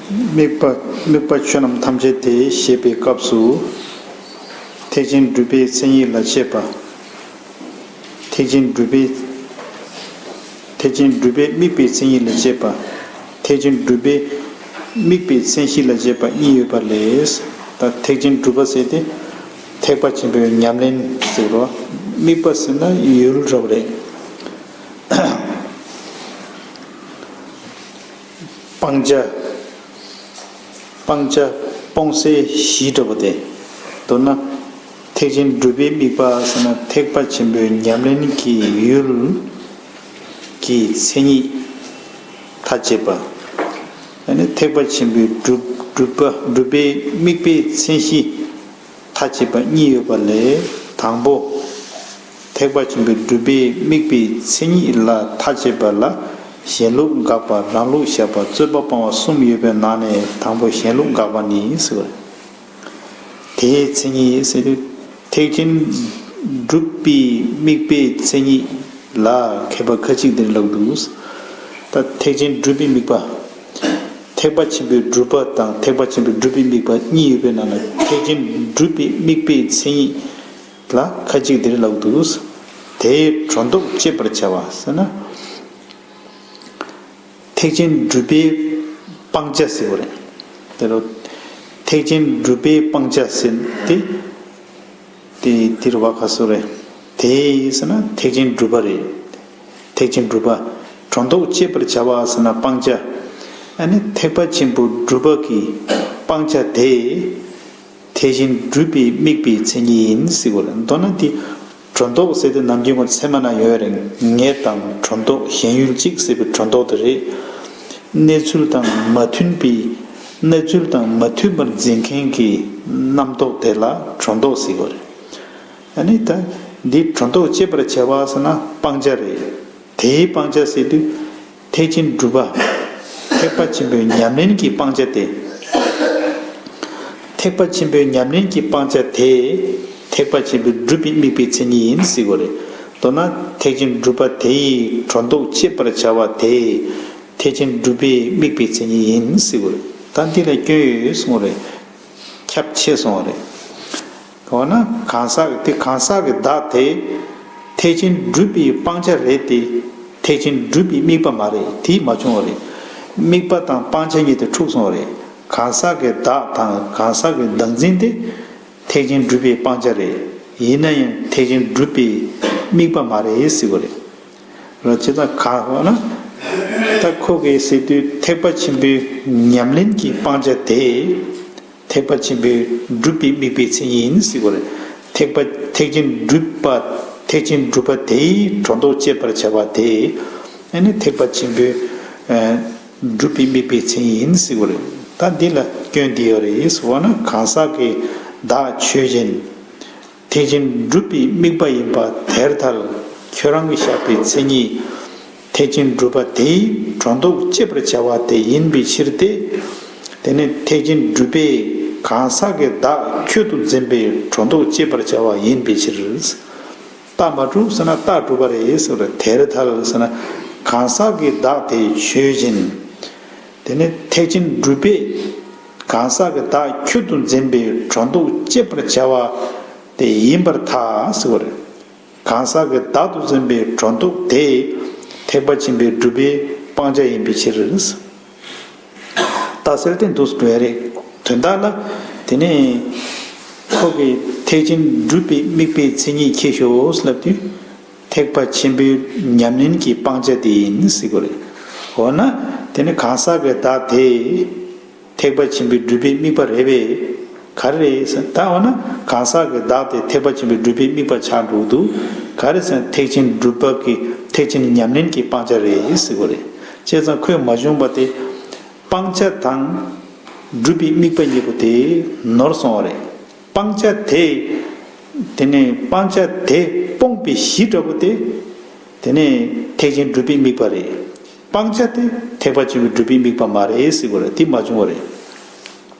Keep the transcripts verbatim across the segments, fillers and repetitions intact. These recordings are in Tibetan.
དམིགས་པ། དམིགས་པ་ཆོས་རྣམས་ཐམས་ཅད་དེ་ཞེས་པའི་སྐབས་སུ། ཐེག་ཆེན་སྒྲུབ་པའི་མཚན་ཉིད་ལ་དཔྱད་པ། ཐེག་ཆེན་སྒྲུབ་པའི། ཐེག་ཆེན་སྒྲུབ་པའི་དམིགས་པའི་མཚན་ཉིད་ལ་དཔྱད་པ། ཐེག་ཆེན་སྒྲུབ་པའི་དམིགས་པའི་མཚན་གཞི་ལ་དཔྱད་པ་གཉིས་ཡོད་པ་ལས། ད་ཐེག་ཆེན་སྒྲུབ་པ་ཟེར་ཏེ། ཐེག་པ་ཆེན་པོའི་ཉམས་ལེན་ཟེར་རོ། དམིགས་པ་ཟེར་ན་ཡུལ་འདྲ་བོ་རེད། སྤང་བྱ། སྤང་བྱ་སྤོང་སའི་གཞི་འདྲ་བོ་དེ། མདོར་ན། ཐེག་ཆེན་སྒྲུབ་པའི་དམིགས་པ་ཟེར་ན་ཐེག་པ་ཆེན་པོའི་ཉམས་ལེན་གྱི་ཡུལ་གྱི་མཚན་ཉིད་ཐ་དད་པ། ཡང་ན་ཐེག་པ་ཆེན་པོའི་སྒྲུབ་སྒྲུབ་པ་སྒྲུབ་པའི་དམིགས་པའི་མཚན་གཞི། ཐ་དད་པ་གཉིས་ཡོད་པ་ལས། དང་པོ། ཐེག་པ་ཆེན་པོའི་སྒྲུབ་པའི་དམིགས་པའི་མཚན་ཉིད་ལ་ཐ་དད་པ་ལ། གཞན་ལུགས་དགག་པ། རང་ལུགས་བཞག་པ། རྩོད་པ་སྤང་བ་གསུམ་ཡོད་པའི་ནང་ནས་དང་པོ་གཞན་ལུགས་དགག་པ་ནི་ཟེར་བ། དེའི་མཚན་ཉིད་ཟེར་དུས། ཐེག་ཆེན་སྒྲུབ་པའི་དམིགས་པའི་མཚན་ཉིད་ལ་མཁས་པ་ཁ་ཅིག་འདིར་ལབ་འདུག། ད་ཐེག་ཆེན་སྒྲུབ་པའི་དམིགས་པ། ཐེག་པ་ཆེན་པོའི་སྒྲུབ་པ་དང་ཐེག་པ་ཆེན་པོའི་སྒྲུབ་པའི་དམིགས་པ་གཉིས་ཡོད་པའི་ནང་ན་ཐེག་ཆེན་སྒྲུབ་པའི་དམིགས་པའི་མཚན་ཉིད་ལ་ཁ་ཅིག་འདིར་ལབ་འདུག། དེའི་སྒྲོ་འདོགས་གཅོད་པར་བྱ་བ་ཟེར་ན། ཐེག་ཆེན་སྒྲུབ་པའི་སྤང་བྱ་ཟེར་བ་རེད། དེ་རུ། ཐེག་ཆེན་སྒྲུབ་པའི་སྤང་བྱ་ཟེར་ཏེ། དེ་འདིར་བ་ག་སུ་རེད། དེ་ཡིས་ཟེར་ན་ཐེག་ཆེན་སྒྲུབ་པ་རེད། ཐེག་ཆེན་སྒྲུབ་པ། སྒྲོ་འདོགས་གཅོད་པར་བྱ་བ་ཟེར་ན་སྤང་བྱ། ཨ་ནི་ཐེག་པ་ཆེན་པོ་སྒྲུབ་པ་གི་སྤང་བྱ་དེ། ཐེག་ཆེན་སྒྲུབ་པའི་དམིགས་པའི་མཚན་ཉིད་ཡིན་ཟེར་བ་རེད། མདོར་ན་འདི་སྒྲོ་འདོགས་ཟེར་དེ་ནམ་རྒྱུན་ཁོ་ཚད་མ་ན་ཡོད་རེད། ངེས་དང་སྒྲོ་འདོགས་ཞེན་ཡུལ་གཅིག་ཟེར་བའི་སྒྲོ་འདོགས་དེ་རེད། གནས་ཚུལ་དང་མ་མཐུན་པའི་གནས་ཚུལ་དང་མ་མཐུན་པར་འཛིན་མཁན་གྱི་རྣམ་རྟོག་དེ་ལ་སྒྲོ་འདོགས་ཟེར་བ་རེད། ཨ་ནི་ད་འདི་སྒྲོ་འདོགས་གཅོད་པར་བྱ་བ་ཟེར་ན་སྤང་བྱ་རེད། དེའི་སྤང་བྱ་ཟེར་དུས། ཐེག་ཆེན་སྒྲུབ་པ། ཐེག་པ་ཆེན་པོའི་ཉམས་ལེན་གྱི་སྤང་བྱ་སྟེ། ཐེག་པ་ཆེན་པོའི་ཉམས་ལེན་གྱི་སྤང་བྱ་དེ། ཐེག་པ་ཆེན་པོའི་སྒྲུབ་པའི་དམིགས་པའི་མཚན་ཉིད་ཡིན་ཟེར་བ་རེད། མདོར་ན་ཐེག་ཆེན་སྒྲུབ་པ་དེ་ཡི་སྒྲོ་འདོགས་གཅོད་པར་བྱ་བ་དེ། ཐེག་ཆེན་སྒྲུབ་པའི་དམིགས་པའི་མཚན་ཉིད་ཡིན་ཟེར་བ་རེད། ད་འདི་ལ་སྐྱོན་ཡོད་གསུངས་པ་རེད། ཁྱབ་ཆེ་སོང་བ་རེད། འོ་ན་གང་ཟག་དེ་གང་ཟག་གི་བདག་དེ། ཐེག་ཆེན་སྒྲུབ་པའི་སྤང་བྱ་རེད་དེ། ཐེག་ཆེན་སྒྲུབ་པའི་དམིགས་པ་མ་རེད། དེ་མ་བྱུང་བ་རེད། དམིགས་པ་དང་སྤང་བྱ་གཉིས་དེ་འཁྲུགས་སོང་བ་རེད། གང་ཟག་གི་བདག་དང་གང་ཟག་གི་བདག་འཛིན་དེ། ཐེག་ཆེན་སྒྲུབ་པའི་སྤང་བྱ་རེད། ཡིན་ན་ཡང་ཐེག་ཆེན་སྒྲུབ་པའི་དམིགས་པ་མ་རེད་ཟེར་བ་རེད། ར་ཅི་ད་ག་འོ་ན། ད་ཁོ་གིས་ཟེར་དུས་ཐེག་པ་ཆེན་པོའི་ཉམས་ལེན་གྱི་སྤང་བྱ་དེ། ཐེག་པ་ཆེན་པོའི་སྒྲུབ་པའི་དམིགས་པའི་མཚན་ཉིད་ཡིན་ཟེར་བ་རེད། ཐེག་པ་ཐེག་ཆེན་སྒྲུབ་པ། ཐེག་ཆེན་སྒྲུབ་པ་དེའི་སྒྲོ་འདོགས་གཅོད་པར་བྱ་བ་དེ། ཨ་ནི་ཐེག་པ་ཆེན་པོའི་ཨ་སྒྲུབ་པའི་དམིགས་པའི་མཚན་ཉིད་ཡིན་ཟེར་བ་རེད། ད་འདི་ལ་སྐྱོན་འདི་ཡོད་རེད་ཟེར་བ་ན་གང་ཟག་གི་བདག་ཆོས་ཅན། ཐེག་ཆེན་སྒྲུབ་པའི་དམིགས་པ་ཡིན་པ་དེར་ཐལ། ཁྱོད་རང་གིས་བཞག་པའི་མཚན་ཉིད། ཐེག་ཆེན་སྒྲུབ་པ་དེའི་སྒྲོ་འདོགས་གཅོད་པར་བྱ་བ་དེ་ཡིན་པའི་ཕྱིར་ཏེ། དེ་ནི་ཐེག་ཆེན་སྒྲུབ་པས་གང་ཟག་གི་བདག་ཁྱོད་དུ་འཛིན་པའི་སྒྲོ་འདོགས་གཅོད་པར་བྱ་བ་ཡིན་པའི་ཕྱིར། རྟགས་མ་གྲུབ་ཟེར་ན་རྟགས་གྲུབ་པ་རེད་ཟེར་བ་རེད། དེར་ཐལ་ཟེར་ན་གང་ཟག་གི་བདག་དེ་ཆོས་ཅན། དེ་ནི་ཐེག་ཆེན་སྒྲུབ་པས་གང་ཟག་གི་བདག་ཁྱོད་དུ་འཛིན་པའི་སྒྲོ་འདོགས་གཅོད་པར་བྱ་བ་དེ་ཡིན་པར་ཐལ་ཟེར་བ་རེད། གང་ཟག་གི་བདག་ཏུ་འཛིན་པའི་སྒྲོ་འདོགས་དེ་ཐེག་པ་ཆེན་པོའི་སྒྲུབ་པའི་སྤང་བྱ་ཡིན་པའི་ཕྱིར། རྟགས་གསལ་སྟེང་དུ་འགྲོ་ཡ་རེད། དོན་དག་ལ་དེ་ནས་ཁོ་གིས་ཐེག་ཆེན་སྒྲུབ་པའི་དམིགས་པའི་མཚན་ཉིད་ཁྱེར་ཤོག་ལབ་དུས། ཐེག་པ་ཆེན་པོའི་ཉམས་ལེན་གྱི་སྤང་བྱ་དེ་ཡིན་ཟེར་གྱི་རེད། འོ་ན་དེ་ནི་གང་ཟག་གི་བདག་དེ། ཐེག་པ་ཆེན་པོའི་སྒྲུབ་པའི་དམིགས་པ་རེད་པས། ག་རེ་རེད་ཟེར་ད་འོ་ན་གང་ཟག་གི་བདག་དེ་ཐེག་པ་ཆེན་པོའི་སྒྲུབ་པའི་དམིགས་པ་ཆགས་འགྲོ་གི་འདུག་ག་རེ་ཟེར་ན་ཐེག་ཆེན་སྒྲུབ་པ་གི་ཐེག་ཆེན་ཉམས་ལེན་གྱི་སྤང་བྱ་རེད་ཟེར་གྱི་རེད། བྱས་ཙང་ཁོས་མ་བྱུང་བ་དེ་སྤང་བྱ་དང་སྒྲུབ་པའི་དམིགས་པ་གཉིས་པོ་དེ་ནོར་སོང་བ་རེད། སྤང་བྱ་དེ། དེ་ནས་སྤང་བྱ་དེ་སྤོང་པའི་གཞི་འདྲ་པོ་དེ། དེ་ནས་ཐེག་ཆེན་སྒྲུབ་པའི་དམིགས་པ་རེད། སྤང་བྱ་དེ་ཐེག་པ་ཆེན་པོའི་སྒྲུབ་པའི་དམིགས་པ་མ་རེད་ཟེར་དགོས་རེད། དེ་མ་བྱུང་བ་རེད།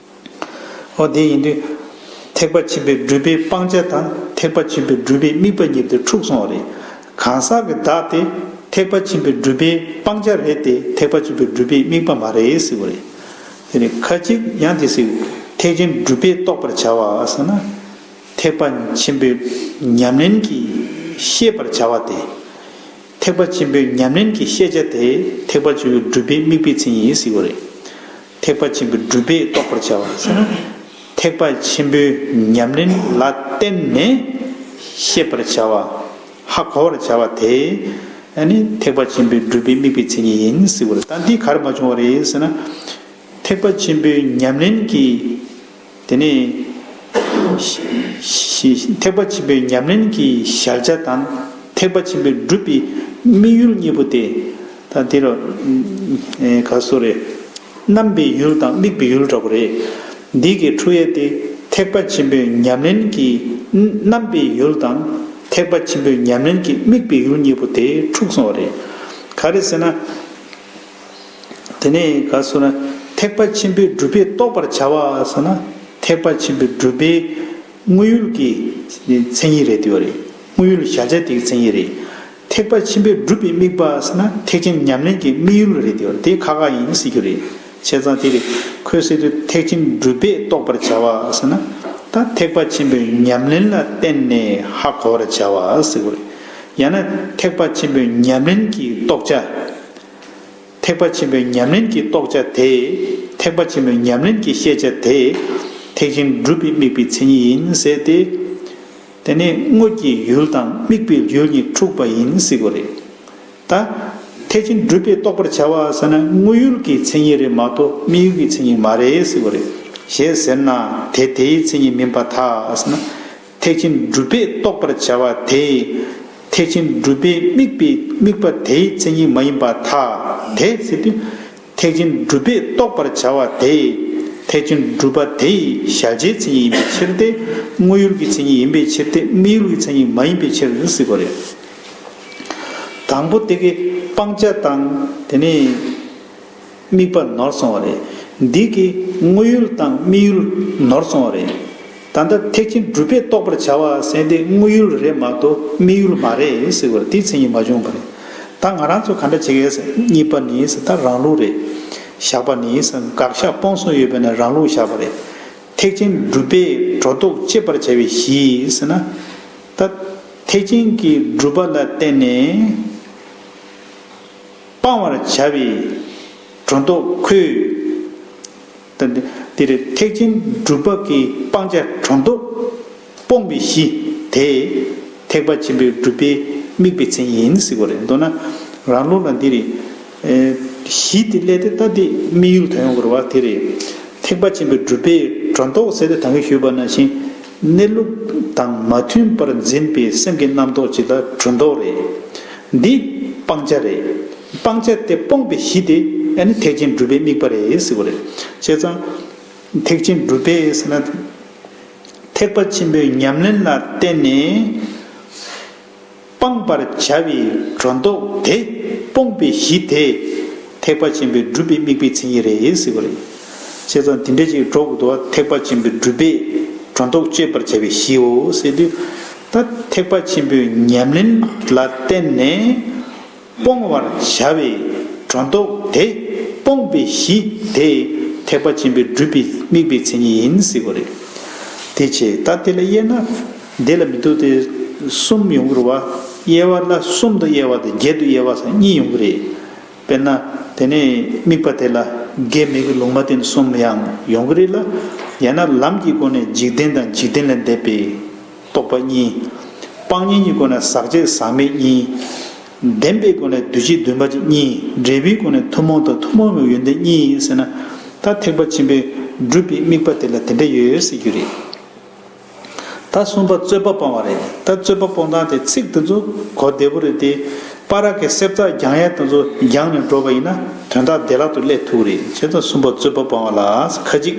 འོ་དེ་ཡིན་དུས། ཐེག་པ་ཆེན་པོའི་སྒྲུབ་པའི་སྤང་བྱ་དང་ཐེག་པ་ཆེན་པོའི་སྒྲུབ་པའི་དམིགས་པ་གཉིས་དེ་འཁྲུགས་སོང་བ་རེད། གང་ཟག་གི་བདག་དེ་ཐེག་པ་ཆེན་པོའི་སྒྲུབ་པའི་སྤང་བྱ་རེད་དེ་ཐེག་པ་ཆེན་པོའི་སྒྲུབ་པའི་དམིགས་པ་མ་རེད་ཟེར་དགོས་རེད། དེ་ནས་ཁ་ཅིག་ཡང་དེ་སྲིད་ཐེག་ཆེན་སྒྲུབ་པས་རྟོགས་པར་བྱ་བ་ཟེར་ན། ཐེག་པ་ཆེན་པོའི་ཉམས་ལེན་གྱིས་ཤེས་པར་བྱ་བ་སྟེ། ཐེག་པ་ཆེན་པོའི་ཉམས་ལེན་གྱིས་ཤེས་བྱ་དེ་ཐེག་པ་ཆེན་པོའི་སྒྲུབ་པའི་དམིགས་པའི་མཚན་ཉིད་ཟེར་བ་རེད། ཐེག་པ་ཆེན་པོའི་སྒྲུབ་པས་རྟོགས་པར་བྱ་བ་ཟེར་ན། ཐེག་པ་ཆེན་པོའི་ཉམས་ལེན་ལ་བརྟེན་ནས་ཤེས་པར་བྱ་བ། ཧ་གོ་བར་བྱ་བ་དེ། ཨ་ནི་ཐེག་པ་ཆེན་པོའི་སྒྲུབ་པའི་དམིགས་པའི་མཚན་ཉིད་ཡིན་ཟེར་བ་རེད། ད་འདི་ག་རེ་མ་བྱུང་བ་རེད་ཟེར་ན། ཐེག་པ་ཆེན་པོའི་ཉམས་ལེན་གྱི། དེ་ནས་ཐེག་པ་ཆེན་པོའི་ཉམས་ལེན་གྱི་གཞལ་བྱ་དང་། ཐེག་པ་ཆེན་པོའི་སྒྲུབ་པའི་དམིགས་ཡུལ་གཉིས་པོ་དེ། ད་དེ་རུ་ག་སོ་རེད། རྣམ་པའི་ཡུལ་དང་དམིགས་པའི་ཡུལ་འདྲ་པོ་རེད། འདི་གི་འཁྲུལ་ཡས་དེ་ཐེག་པ་ཆེན་པོའི་ཉམས་ལེན་གྱི་རྣམ་པའི་ཡུལ་དང་། ཐེག་པ་ཆེན་པོའི་ཉམས་ལེན་གྱི་དམིགས་པའི་ཡུལ་གཉིས་པོ་དེ་འཁྲུགས་སོང་བ་རེད། ག་རེ་ཟེར་ན། དེ་ནས་ག་སོ་ན། ཐེག་པ་ཆེན་པོའི་སྒྲུབ་པས་རྟོགས་པར་བྱ་བ་ཟེར་ན། ཐེག་པ་ཆེན་པོའི་སྒྲུབ་པའི་དངོས་ཡུལ་གྱི་མཚན་ཉིད་རེད་དེ་བ་རེད། དངོས་ཡུལ་གཞལ་བྱ་དེའི་མཚན་ཉིད་རེད། ཐེག་པ་ཆེན་པོའི་སྒྲུབ་པའི་དམིགས་པ་ཟེར་ན་ཐེག་ཆེན་ཉམས་ལེན་གྱི་དམིགས་ཡུལ་རེད་དེ་བ་རེད། དེ་ཁག་ཁག་ཡིན་ཟེར་རྒྱུ་རེད། བྱས་ཙང་དེ་རེད། ཁོས་ཟེར་དུས་ཐེག་ཆེན་སྒྲུབ་པས་རྟོགས་པར་བྱ་བ་ཟེར་ན། ད་ཐེག་པ་ཆེན་པོའི་ཉམས་ལེན་ལ་བརྟེན་ནས་ཧ་གོ་བར་བྱ་བ་ཟེར་བ་རེད། ཡང་ན་ཐེག་པ་ཆེན་པོའི་ཉམས་ལེན་གྱི་རྟོགས་བྱ། ཐེག་པ་ཆེན་པོའི་ཉམས་ལེན་གྱི་རྟོགས་བྱ་དེ། ཐེག་པ་ཆེན་པོའི་ཉམས་ལེན་གྱི་ཤེས་བྱ་དེ། ཐེག་ཆེན་སྒྲུབ་པའི་དམིགས་པའི་མཚན་ཉིད་ཡིན་ཟེར་ཏེ། དེ་ནས་དངོས་ཀྱི་ཡུལ་དང་དམིགས་པའི་ཡུལ་གཉིས་འཁྲུགས་པ་ཡིན་ཟེར་དགོས་རེད། ད་ཐེག་ཆེན་སྒྲུབ་པས་རྟོགས་པར་བྱ་བ་ཟེར་ན་དངོས་ཡུལ་གྱི་མཚན་ཉིད་རེད་མ་གཏོགས་དམིགས་ཡུལ་གྱི་མཚན་ཉིད་མ་རེད་ཟེར་དགོས་རེད། ཞེས་ཟེར་ན་དེ་དེའི་མཚན་ཉིད་མིན་པར་ཐལ་ཟེར་ན། ཐེག་ཆེན་སྒྲུབ་པས་རྟོགས་པར་བྱ་བ་དེ། ཐེག་ཆེན་སྒྲུབ་པའི་དམིགས་པའི་དམིགས་པ་དེའི་མཚན་ཉིད་མ་ཡིན་པར་ཐལ། དེ་ཟེར་དུས། ཐེག་ཆེན་སྒྲུབ་པས་རྟོགས་པར་བྱ་བ་དེ། ཐེག་ཆེན་སྒྲུབ་པ་དེའི་གཞལ་བྱའི་མཚན་ཉིད་ཡིན་པའི་ཕྱིར་ཏེ། དངོས་ཡུལ་གྱི་མཚན་ཉིད་ཡིན་པའི་ཕྱིར་ཏེ། དམིགས་ཡུལ་གྱི་མཚན་ཉིད་མ་ཡིན་པའི་ཕྱིར་ཟེར་དགོས་རེད། དང་པོ་དེ་གི་སྤང་བྱ་དང་དེ་ནས། དམིགས་པ་ནོར་སོང་བ་རེད། འདི་གི་དངོས་ཡུལ་དང་དམིགས་ཡུལ་ནོར་སོང་བ་རེད། ད་ལྟ་ཐེག་ཆེན་སྒྲུབ་པས་རྟོགས་པར་བྱ་བ་ཟེར་དེ་དངོས་ཡུལ་རེད་མ་གཏོགས་དམིགས་ཡུལ་མ་རེད་ཟེར་བར་དེའི་མཚན་ཉིད་མ་བྱུང་བ་རེད། ད་ང་རང་ཚོ་ག་འདྲ་བྱེད་ཀྱི་ཟེར་གཉིས་པ་ནི་ཟེར་ད་རང་ལུགས་རེད། བཞག་པ་ནི་ཟེར་དགག་བཞག་སྤོང་གསུམ་ཡོད་པས་ན་རང་ལུགས་བཞག་པ་རེད། ཐེག་ཆེན་སྒྲུབ་པས་སྒྲོ་འདོགས་གཅོད་པར་བྱ་བའི་གཞི་ཟེར་ན། ད་ཐེག་ཆེན་གྱི་སྒྲུབ་པ་ལ་བརྟེན་ནས། སྤང་བར་བྱ་བའི་སྒྲོ་འདོགས་ཁོས། ད་འདི་འདི་རེད། ཐེག་ཆེན་སྒྲུབ་པ་གི་སྤང་བྱ་སྒྲོ་འདོགས་སྤོང་བའི་གཞི་དེ། ཐེག་པ་ཆེན་པོའི་སྒྲུབ་པའི་དམིགས་པའི་མཚན་ཉིད་ཡིན་ཟེར་དགོས་རེད། མདོར་ན་རང་ལུགས་ལ་འདི་རེད། ཨེ་གཞི་དེ་སླད་དེ་ད་འདི་དམིགས་ཡུལ་དོན་ཡོང་དགོས་རེད་བ་དེ་རེད། ཐེག་པ་ཆེན་པོའི་སྒྲུབ་པའི་སྒྲོ་འདོགས་ཟེར་ཏེ་ད་གིན་ཞུས་པ་ནང་བཞིན། གནས་ལུགས་དང་མ་མཐུན་པར་འཛིན་པའི་སེམས་ཀྱི་རྣམ་རྟོག་ཅིག་ལ་སྒྲོ་འདོགས་རེད། འདི་སྤང་བྱ་རེད། སྤང་བྱ་དེ་སྤོང་བའི་གཞི་དེ་ཨ་ནི་ཐེག་ཆེན་སྒྲུབ་པའི་དམིགས་པ་རེད་ཟེར་བ་རེད། བྱས་ཙང་། ཐེག་ཆེན་སྒྲུབ་པས་ཟེར་ན། ཐེག་པ་ཆེན་པོའི་ཉམས་ལེན་ལ་བརྟེན་ནས། སྤང་བར་བྱ་བའི་སྒྲོ་འདོགས་དེ་སྤོང་བའི་གཞི་དེ། ཐེག་པ་ཆེན་པོའི་སྒྲུབ་པའི་དམིགས་པའི་མཚན་ཉིད་རེད་ཟེར་བ་རེད། བྱས་ཙང་དེ་འདྲ་ཅིག་འགྲོ་དགོས་འདུག་བ། ཐེག་པ་ཆེན་པོའི་སྒྲུབ་པས་སྒྲོ་འདོགས་གཅོད་པར་བྱ་བའི་གཞིའོ་ཟེར་དུས། ད་ཐེག་པ་ཆེན་པོའི་ཉམས་ལེན་ལ་བརྟེན་ནས། སྤོང་བར་བྱ་བའི་སྒྲོ་འདོགས་དེ་སྤོང་བའི་གཞི་དེ་ཐེག་པ་ཆེན་པོའི་སྒྲུབ་པའི་དམིགས་པའི་མཚན་ཉིད་ཡིན་ཟེར་དགོས་རེད། དེ་བྱས་ད་དེ་ལ་དབྱེ་ན་དེ་ལ་མི་འདུག་སྟེ་གསུམ་ཡོང་གི་རེད་བ། དབྱེ་བ་ལ་གསུམ་དུ་དབྱེ་བ་དང་བརྒྱད་དུ་དབྱེ་བ་སོགས་གཉིས་ཡོང་གི་རེད། དཔེར་ན་དེ་ནས་དམིགས་པ་དེ་ལ་དགེ་མི་དགེ་ལུང་མ་བསྟན་གསུམ་ཡང་ཡོང་གི་རེད་ལ། ཡང་ན་ལམ་གྱི་སྒོ་ནས་འཇིག་རྟེན་དང་འཇིག་རྟེན་ལས་འདས་པའི་རྟོག་པ་གཉིས། སྤང་གཉེན་གྱི་སྒོ་ནས་ཟག་བཅས་ཟག་མེད་གཉིས། ལྡན་པའི་སྒོ་ནས་འདུ་བྱེད་བདུན་པ་གཉིས། འབྲས་བུའི་སྒོ་ནས་ཐུན་མོང་དང་ཐུན་མོང་མའི་ཡོན་ཏན་གཉིས་ཟེར་ན། ད་ཐེག་པ་ཆེན་པོའི་སྒྲུབ་པའི་དམིགས་པ་དེ་ལ་དེ་འདྲ་ཡོད་ཟེར་རྒྱུ་རེད། ད་གསུམ་པ་རྩོད་པ་སྤོང་བ་རེད། ད་རྩོད་པ་སྤོང་སྟངས་དེ་ཚིག་དེ་ཚོ་གོ་བདེ་པོ་རེད་དེ། པ་ར་གའི་གསེབ་རྩ་སྦྱང་ཡས་དེ་ཚོ་སྦྱངས་ནས་འགྲོ་བ་ཡིན་ན་དོན་དག་བདེ་བླག་ཏུ་སླེབས་ཐུབ་ཀྱི་རེད། བྱས་ཙང་གསུམ་པ་རྩོད་པ་སྤོང་བ་ལ་ཁ་ཅིག་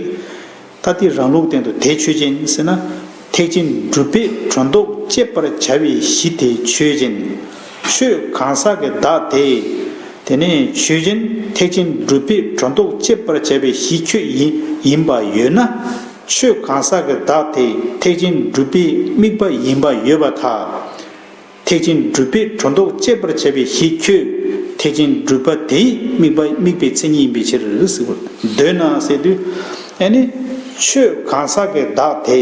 ད་དེ་རང་ལུགས་སྟེང་དུ་དེ་ཆོས་ཅན་ཟེར་ན། ཐེག་ཆེན་སྒྲུབ་པས་སྒྲོ་འདོགས་གཅོད་པར་བྱ་བའི་གཞི་དེ་ཆོས་ཅན། ཆོས་གང་ཟག་གི་བདག་དེ། དེ་ནས་ཆོས་ཅན། ཐེག་ཆེན་སྒྲུབ་པས་སྒྲོ་འདོགས་གཅོད་པར་བྱ་བའི་གཞི་ཁྱོད་ཡིན་ཡིན་པ་ཡོད་ན། ཆོས་གང་ཟག་གི་བདག་དེ་ཐེག་ཆེན་སྒྲུབ་པའི་དམིགས་པ་ཡིན་པ་ཡོད་པར་ཐལ། ཐེག་ཆེན་སྒྲུབ་པས་སྒྲོ་འདོགས་གཅོད་པར་བྱ་བའི་གཞི་ཁྱོད་ ཐེག་ཆེན་སྒྲུབ་པ་དེའི་དམིགས་པ་དམིགས་པའི་མཚན་ཉིད་ཡིན་པའི་ཕྱིར་ཟེར་བ། འདོད་ན་ཟེར་དུས། ཨ་ནི་ཆོས་གང་ཟག་གི་བདག་དེ།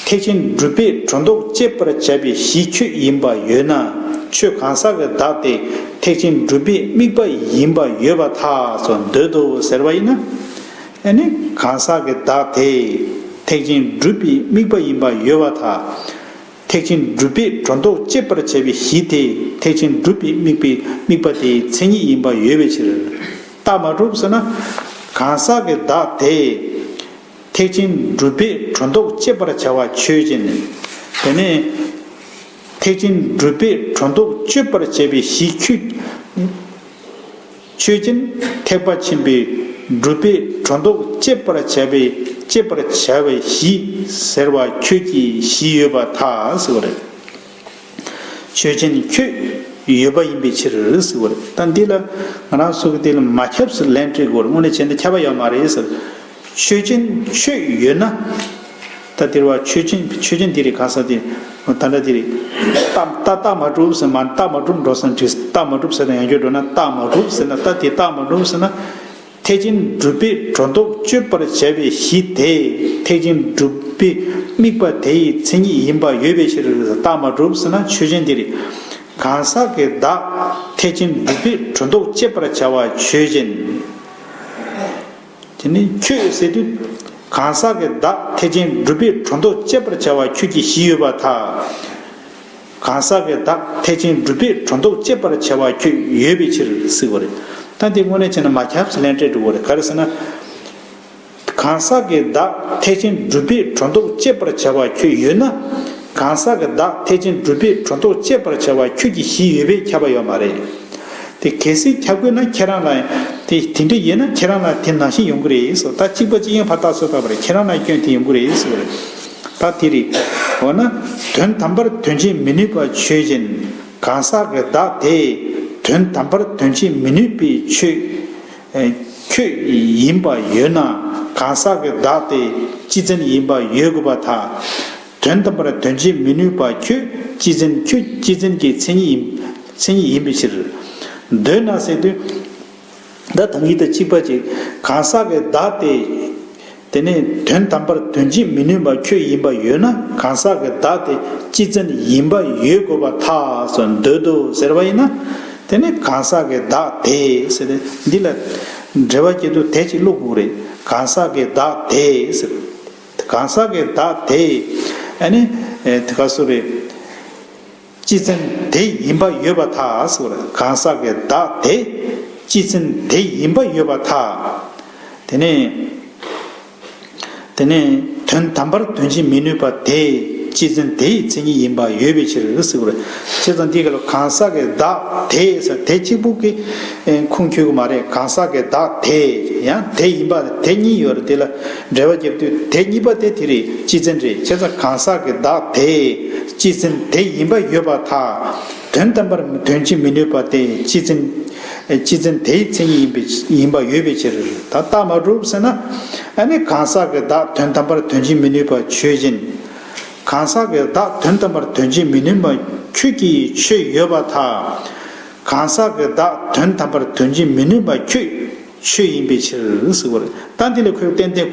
ཐེག་ཆེན་སྒྲུབ་པས་སྒྲོ་འདོགས་གཅད་པར་བྱ་བའི་གཞི་ཁྱོད་ཡིན་པ་ཡོད་ན། ཆོས་གང་ཟག་གི་བདག་དེ་ཐེག་ཆེན་སྒྲུབ་པའི་དམིགས་པ་ཡིན་པ་ཡོད་པར་ཐལ་སོ། འདོད་དོ་ཟེར་བ་ཡིན་ན། ཨ་ནི་གང་ཟག་གི་བདག་དེ་ཐེག་ཆེན་སྒྲུབ་པའི་དམིགས་པ་ཡིན་པ་ཡོད་པར་ཐལ། ཐེག་ཆེན་སྒྲུབ་པས་སྒྲོ་འདོགས་གཅད་པར་བྱ་བའི་གཞི་དེ་ཐེག་ཆེན་སྒྲུབ་པའི་དམིགས་པའི་དམིགས་པ་དེའི་མཚན་ཉིད་ཡིན་པ་ཡོད་པའི་ཕྱིར། རྟགས་མ་གྲུབ་ཟེར་ན། གང་ཟག་གི་བདག་དེ། ཐེག་ཆེན་སྒྲུབ་པས་སྒྲོ་འདོགས་གཅད་པར་བྱ་བ་ཆོས་ཅན། དེ་ནས་ཐེག་ཆེན་སྒྲུབ་པས་སྒྲོ་འདོགས་གཅོད་པར་བྱ་བའི་གཞི་ཁྱོད་ཆོས་ཅན། ཐེག་པ་ཆེན་པོའི་སྒྲུབ་པས་སྒྲོ་འདོགས་གཅད་པར་བྱ་བའི་གཅད་པར་བྱ་བའི་གཞི་ཟེར་བ་ཁྱོད་ཀྱི་གཞི་ཡོད་པར་ཐལ་ཟེར་བ་རེད། ཆོས་ཅན་ཁྱོད་ཡོད་པ་ཡིན་པའི་ཕྱིར་ཟེར་བ་རེད། ད་འདི་ལ་ང་རང་ཚོ་གི་དེ་ལ་མ་ཁྱབ་སུ་ལན་སྤྲད་དགོས་རེད། དངོས་གནས་བྱས་ན་ཁྱབ་པ་ཡོད་མ་རེད་ཟེར། ཆོས་ཅན་ཁྱོད་ཡོད་ན། ད་དེར་བ་ཆོས་ཅན་ཆོས་ཅན་འདི་རེད་གང་ཟག་དེ། ད་ལྟ་འདི་རེད། རྟགས་རྟགས་རྟགས་མ་གྲུབ་ཟེར་མ་རྟགས་མ་གྲུབ་འགྲོ་སོང་དྲིས། རྟགས་མ་གྲུབ་ཟེར་ན་ཡང་བསྐྱར་འགྲོ་ན་རྟགས་མ་གྲུབ་ཟེར་ན། ད་དེ་རྟགས་མ་གྲུབ་ཟེར་ན། ཐེག་ཆེན་སྒྲུབ་པས་སྒྲོ་འདོགས་གཅོད་པར་བྱ་བའི་གཞི་དེ་ཐེག་ཆེན་སྒྲུབ་པའི་དམིགས་པ་དེའི་མཚན་ཉིད་ཡིན་པ་ཡོད་པའི་ཕྱིར། རྟགས་མ་གྲུབ་ཟེར་ན་ཆོས་ཅན་འདི་རེད། གང་ཟག་གི་བདག་ཐེག་ཆེན་སྒྲུབ་པས་སྒྲོ་འདོགས་གཅད་པར་བྱ་བ་ཆོས་ཅན། དེ་ནི་ཁྱོད་ཟེར་དུས། གང་ཟག་གི་བདག་ཐེག་ཆེན་སྒྲུབ་པས་སྒྲོ་འདོགས་གཅད་པར་བྱ་བ་ཁྱོད་ཀྱི་གཞི་ཡོད་པར་ཐལ། གང་ཟག་གི་བདག་ཐེག་ཆེན་སྒྲུབ་པས་སྒྲོ་འདོགས་གཅད་པར་བྱ་བ་ཁྱོད་ཡོད་པའི་ཕྱིར་ཟེར་བ་རེད། ད་འདི་དངོས་གནས་བྱས་ན་མ་ཁྱབ་སུ་ལན་སྤྲད་འགྲོ་གི་རེད། ག་རེ་ཟེར་ན། གང་ཟག་གི་བདག་ཐེག་ཆེན་སྒྲུབ་པས་སྒྲོ་འདོགས་གཅད་པར་བྱ་བ་ཁྱོད་ཡོད་ན། གང་ཟག་གི་བདག་ཐེག་ཆེན་སྒྲུབ་པས་སྒྲོ་འདོགས་གཅད་པར་བྱ་བ་ཁྱོད་ཀྱི་གཞི་ཡོད་པས་ཁྱབ་པ་ཡོད་མ་རེད། དེ་གལ་སྲིད་ཁྱབ་དགོས་ན་ཁྱེད་རང་ལ། དེ་དེ་འདྲ་ཡིན་ན་ཁྱེད་རང་ལ་དེ་ནང་བཞིན་ཡོང་གི་རེད་ཟེར། ད་གཅིག་པ་གཅིག་ཡང་ཕར་རྟགས་གསལ་བཏབ་པ་རེད། ཁྱེད་རང་ལ་སྐྱོན་དེ་ཡོང་གི་རེད་ཟེར་བ་རེད། ད་དེ་རེད། འོ་ན། དོན་དམ་པར་དོན་བྱེད་མི་ནུས་པ་ཆོས་ཅན། གང་ཟག་གི་བདག་དེ་དོན་དམ་པར་དོན་བྱེད་མི་ནུས་པའི་ཆོས་ཁྱོད་ཡིན་པ་ཡོད་ན། གང་ཟག་གི་བདག་དེ་སྤྱི་མཚན་ཡིན་པ་ཡོད་དགོས་པར་ཐལ། དོན་དམ་པར་དོན་བྱེད་མི་ནུས་པ་ཁྱོད་སྤྱི་མཚན། ཁྱོད་སྤྱི་མཚན་གྱི་མཚན་ཉིད་ཡིན། མཚན་ཉིད་ཡིན་པའི་ཕྱིར། འདོད་ན་ཟེར་དུས། ད་ད་གིན་དང་གཅིག་པ་ཅིག་གང་ཟག་གི་བདག་དེ། དེ་ནས་དོན་དམ་པར་དོན་བྱེད་མི་ནུས་པ་ཁྱོད་ཡིན་པ་ཡོད་ན། གང་ཟག་གི་བདག་དེ་སྤྱི་མཚན་ཡིན་པ་ཡོད་དགོས་པར་ཐལ་སོ། འདོད་དོ་ཟེར་བ་ཡིན་ན། དེ་ནས་གང་ཟག་གི་བདག་དེ་ཟེར་ཏེ་འདི་ལ་འགྲེལ་པ་སྐྱེ་དུས་དེ་ཅིག་བླུག་དགོས་རེད། གང་ཟག་གི་བདག་དེ་ཟེར། གང་ཟག་གི་བདག་དེ། ཨ་ནི་དེ་ག་སུ་རེད། སྤྱི་མཚན་དེ་ཡིན་པ་ཡོད་པར་ཐལ་ཟེར་བ་རེད། གང་ཟག་གི་བདག་དེ་སྤྱི་མཚན་དེ་ཡིན་པ་ཡོད་པར་ཐལ། དེ་ནས། དེ་ནས་དོན་དམ་པར་དོན་བྱེད་མི་ནུས་པ་དེ་སྤྱི་མཚན་དེའི་མཚན་ཉིད་ཡིན་པ་ཡོད་པའི་ཕྱིར་ཟེར་བ་རེད། བྱས་ཙང་འདི་ག་ལ་གང་ཟག་གི་བདག་དེ་ཟེར་དེ་གཅིག་པུ་གི་ཁུངས་འཁྱོལ་གི་མ་རེད། གང་ཟག་གི་བདག་དེ་ཡང་དེ་ཡིན་པ་དེ་གཉིས་ཡོད་རེད། དེ་ལ་འགྲེལ་པ་རྒྱབ་དུས་དེ་གཉིས་པ་དེ་དེ་རེད། སྤྱི་མཚན་རེད། བྱས་ཙང་གང་ཟག་གི་བདག་དེ་སྤྱི་མཚན་དེ་ཡིན་པ་ཡོད་པར་ཐལ། དོན་དམ་པར་དོན་བྱེད་མི་ནུས་པ་དེ་སྤྱི་མཚན། སྤྱི་མཚན་དེའི་མཚན་ཉིད་ཡིན་པའི་ཡིན་པ་ཡོད་པའི་ཕྱིར། ད་རྟགས་མ་གྲུབ་ཟེར་ན། ཨ་ནི་གང་ཟག་གི་བདག་དོན་དམ་པར་དོན་བྱེད་མི་ནུས་པ་ཆོས་ཅན། གང་ཟག་གི་བདག་དོན་དམ་པར་དོན་བྱེད་མི་ནུས་པ་ཁྱོད་ཀྱི་ཆོས་ཡོད་པར་ཐལ། གང་ཟག་གི་བདག་དོན་དམ་པར་དོན་བྱེད་མི་ནུས་པ་ཁྱོད་ཆོས་ཡིན་པའི་ཕྱིར་ཟེར་བ་རེད། ད་འདི་ལ་ཁོས་ཏན་ཏན་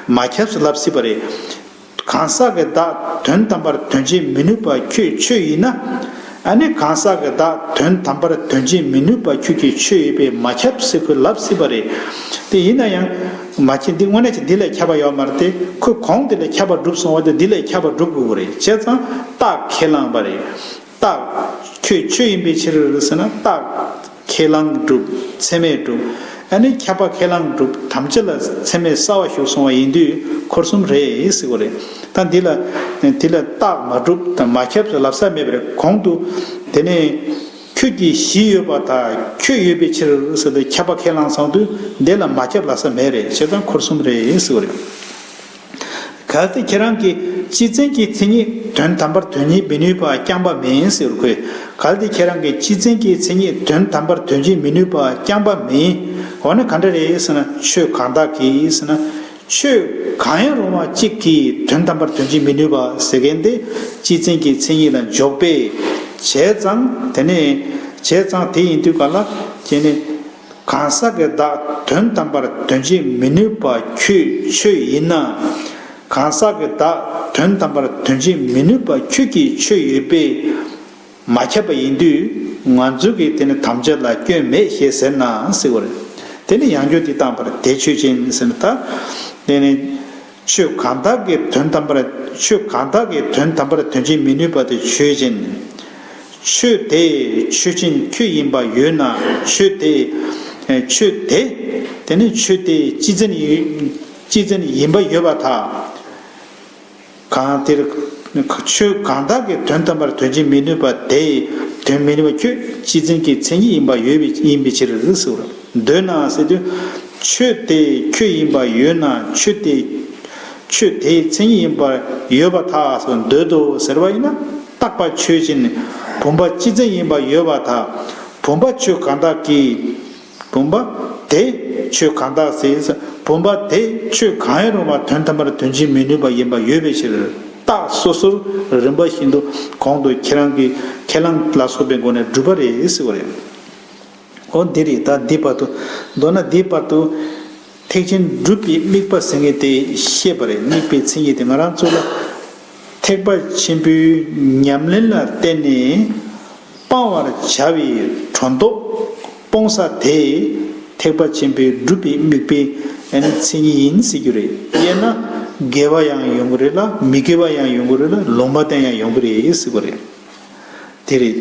མ་ཁྱབ་སུ་ལབ་སྲིད་པ་རེད། གང་ཟག་གི་བདག་དོན་དམ་པར་དོན་བྱེད་མི་ནུས་པ་ཁྱོད་ཆོས་ཡིན་ན། ཨ་ནི་གང་ཟག་གི་བདག་དོན་དམ་པར་དོན་བྱེད་མི་ནུས་པ་ཁྱོད་ཀྱི་ཆོས་ཡོད་པས་མ་ཁྱབ་ཟེར་ཁོས་ལབ་སྲིད་པ་རེད། དེ་ཡིན་ན་ཡང་། མ་ཁྱབ་འདི་དངོས་གནས་ཀྱི་འདི་ལས་ཁྱབ་པ་ཡོད་མ་རེད་དེ། ཁོས་གོང་དེ་ལས་ཁྱབ་པ་གྲུབ་སོང་བ་དེ་འདི་ལས་ཁྱབ་པ་གྲུབ་དགོས་རེད། བྱས་ཙང་རྟགས་ཁས་བླངས་པ་རེད། རྟགས་ཁྱོད་ཆོས་ཡིན་པའི་ཕྱིར་ཟེར་ན་རྟགས་ཁས་བླངས་གྲུབ། ཚད་མས་གྲུབ། ཨ་ནི་ཁྱབ་པ་ཁས་བླངས་གྲུབ། དམ་བཅའ་ལ་ཚད་མས་གསལ་བ་ཞུགས་སོང་བ་ཡིན་དུས་འཁོར་གསུམ་རེད་ཟེར་བ་རེད། ད་འདི་ལ་འདི་ལ་རྟགས་མ་གྲུབ་དང་མ་ཁྱབ་ལབ་ས་མེད་པ་རེད། གོང་དུ་དེ་ནས་ཁྱོད་ཀྱི་གཞི་ཡོད་པ་དང་ཁྱོད་ཡོད་པའི་ཕྱིར་ཟེར་ཏེ་ཁྱབ་པ་ཁས་བླངས་སོང་དུས་འདི་ལ་མ་ཁྱབ་ལབ་ས་མེད་རེད། བྱས་ཙང་འཁོར་གསུམ་རེད་ཟེར་བ་རེད། གལ་ཏེ་ཁྱེད་རང་གིས་སྤྱི་མཚན་གྱི་མཚན་ཉིད་དོན་དམ་པར་དོན་བྱེད་མི་ནུས་པ་རྐྱང་པ་མིན་ཟེར་དགོས། གལ་ཏེ་ཁྱེད་རང་གིས་སྤྱི་མཚན་གྱི་མཚན་ཉིད་དོན་དམ་པར་དོན་བྱེད་མི་ནུས་པ་རྐྱང་པ་མིན། འོ་ན་ག་འདྲ་རེད་ཟེར་ན། ཆོས་གང་དག་གིས་ཟེར་ན། ཆོས་གང་ཡང་རུང་བ་གཅིག་གིས་དོན་དམ་པར་དོན་བྱེད་མི་ནུས་པ་ཟེར་མཁན་དེ་སྤྱི་མཚན་གྱི་མཚན་ཉིད་ལ་འཇོག་པས། བྱས་ཙང་དེ་ནས་ བྱས་ཙང་དེ་ཡིན་དུས་ག་ལ་ཁྱེད་ནི། གང་ཟག་གི་བདག་དོན་དམ་པར་དོན་བྱེད་མི་ནུས་པ་ཁྱོད་ཆོས་ཡིན་ན། གང་ཟག་གི་བདག་དོན་དམ་པར་དོན་བྱེད་མི་ནུས་པ་ཁྱོད་ཀྱིས་ཆོས་ཡོད་པས་མ་ཁྱབ་པ་ཡིན་དུས། ང་ཚོ་གིས་དེ་ནི་དམ་བཅའ་ལ་སྐྱོན་མེད་ཞེས་ཟེར་ན་ཟེར་བ་རེད། དེ་ནི་ཡང་སྐྱོན་འདི་བཏང་བར་དེ་ཆོས་ཅན་ཟེར་ན། ད་དེ་ནི། ཆོས་གང་དག་གི་དོན་དམ་པར། ཆོས་གང་དག་གི་དོན་དམ་པར་དོན་བྱེད་མི་ནུས་པ་དེ་ཆོས་ཅན། ཆོས་དེ་ཆོས་ཅན་ཁྱོད་ཡིན་པ་ཡོད་ན། ཆོས་དེ། ཆོས་དེ། དེ་ནི་ཆོས་དེ་སྤྱི་མཚན་ཡིན། སྤྱི་མཚན་ཡིན་པ་ཡོད་པར་ཐལ། གང་དེར། ཆོས་གང་དག་གི་དོན་དམ་པར་དོན་བྱེད་མི་ནུས་པ་དེ། དོན་མི་ནུས་པ་ཁྱོད་སྤྱི་མཚན་གྱི་མཚན་ཉིད་ཡིན་པ་ཡོད་པའི་ཡིན་པའི་ཕྱིར་ཟེར་བ། འདོད་ན་ཟེར་དུས། ཆོས་དེ་ཁྱོད་ཡིན་པ་ཡོད་ན་ཆོས་དེ། ཆོས་དེའི་མཚན་ཉིད་ཡིན་པ་ཡོད་པར་ཐལ་ཟེར། འདོད་དོ་ཟེར་བ་ཡིན་ན། རྟག་པ་ཆོས་ཅན། བུམ་པ་སྤྱི་མཚན་ཡིན་པ་ཡོད་པར་ཐལ། བུམ་པ་ཆོས་གང་དག་གི། བུམ་པ་དེ་ཆོས་གང་དག་ཟེར། བུམ་པ་དེ་ཆོས་གང་ཡང་རུང་བ་དོན་དམ་པར་དོན་བྱེད་མི་ནུས་པ་ཡིན་པ་ཡོད་པའི་ཕྱིར། རྟགས་སོ་སོར་རིམ་པ་བཞིན་དུ་གོང་དུ་ཁྱེད་རང་གིས་ཁས་བླངས་ལ་སོགས་པའི་སྒོ་ནས་སྒྲུབ་པ་རེད་ཟེར་བ་རེད། འོ་འདི་རེད། ད་འདི་བར་དུ། མདོར་ན་འདི་བར་དུ། ཐེག་ཆེན་སྒྲུབ་པའི་དམིགས་པ་ཟེར་མཁན་དེ་བཤད་པ་རེད། དམིགས་པའི་མཚན་ཉིད་དེ་ང་རང་ཚོ་ལ། ཐེག་པ་ཆེན་པོའི་ཉམས་ལེན་ལ་བརྟེན་ནས་སྤང་བར་བྱ་བའི་སྒྲོ་འདོགས་སྤོང་ས་དེ། ཐེག་པ་ཆེན་པོའི་སྒྲུབ་པའི་དམིགས་པའི་མཚན་ཉིད་ཡིན་ཟེར་རྒྱུ་རེད། དབྱེ་ན་དགེ་བ་ཡང་ཡོང་གི་རེད་ལ། མི་དགེ་བ་ཡང་ཡོང་གི་རེད་ལ། ལུང་མ་བསྟན་ཡང་ཡོང་གི་རེད་ཟེར་བ་རེད། དེ་རེད།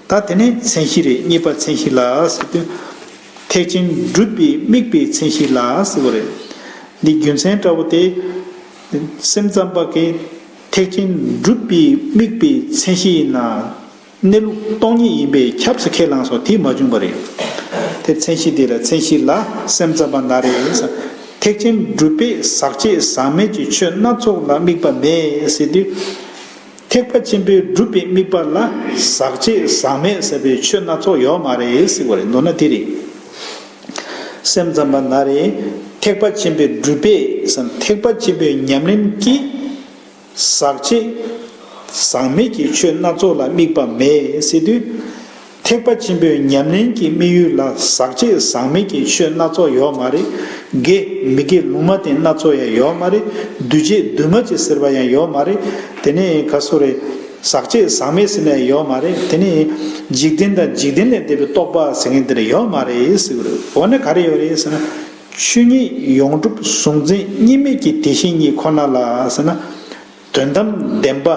ད་དེ་ནས་མཚན་གཞི་རེད། གཉིས་པ་མཚན་གཞི་ལ་ཟེར་དུས། ཐེག་ཆེན་སྒྲུབ་པའི་དམིགས་པའི་མཚན་གཞི་ལ་ཟེར་བ་རེད། འདི་རྒྱུ་མཚན་འདྲ་བོ་དེ། སེམས་ཙམ་པ་གིས་ཐེག་ཆེན་སྒྲུབ་པའི་དམིགས་པའི་མཚན་གཞི་ཡིན་ན། གནས་ལུགས་སྟོང་ཉིད་ཡིན་པས་ཁྱབ་ཟེར་ཁས་བླངས་སོ། དེ་མ་བྱུང་བ་རེད། དེ་མཚན་གཞི་དེ་ལ་མཚན་གཞི་ལ་སེམས་ཙམ་པ་ན་རེ། ཐེག་ཆེན་སྒྲུབ་པས་ཟག་བཅས་ཟག་མེད་ཀྱི་ཆོས་སྣ་ཚོགས་ལ་དམིགས་པ་མེད་ཟེར་དུས། ཐེག་པ་ཆེན་པོའི་སྒྲུབ་པའི་དམིགས་པ་ལ་ཟག་བཅས་ཟག་མེད་ཟེར་བའི་ཆོས་སྣ་ཚོགས་ཡོད་མ་རེད་ཟེར་བ་རེད། མདོར་ན་དེ་རེད། སེམས་ཙམ་པ་ན་རེ། ཐེག་པ་ཆེན་པོའི་སྒྲུབ་པས་སམ། ཐེག་པ་ཆེན་པོའི་ཉམས་ལེན་གྱིས་ཟག་བཅས་ཟག་མེད་ཀྱི་ཆོས་སྣ་ཚོགས་ལ་དམིགས་པ་མེད་ཟེར་དུས། ཐེག་པ་ཆེན་པོའི་ཉམས་ལེན་གྱི་དམིགས་ཡུལ་ལ་ཟག་བཅས་ཟག་མེད་ཀྱི་ཆོས་སྣ་ཚོགས་ཡོད་མ་རེད། དགེ་མི་དགེ་ལུང་མ་བསྟན་སྣ་ཚོགས་ཡང་ཡོད་མ་རེད། འདུས་བྱས་འདུས་མ་བྱས་ཟེར་བ་ཡང་ཡོད་མ་རེད། དེ་ནས་ག་སོ་རེད། ཟག་བཅས་ཟག་མེད་ཟེར་ནས་ཡོད་མ་རེད། དེ་ནས་འཇིག་རྟེན་དང་འཇིག་རྟེན་ལས་འདས་པའི་རྟོག་པ་ཟེར་མཁན་དེ་འདྲ་ཡོད་མ་རེད་ཟེར་གི་རེད། འོ་ན་ག་རེ་ཡོད་རེད་ཟེར་ན། ཆོས་ཉིད་ཡོངས་གྲུབ་གཟུང་འཛིན་གཉིས་མེད་ཀྱི་དེ་བཞིན་ཉིད་ཁོ་ན་ལ་ཟེར་ན། དོན་དམ་བདེན་པ།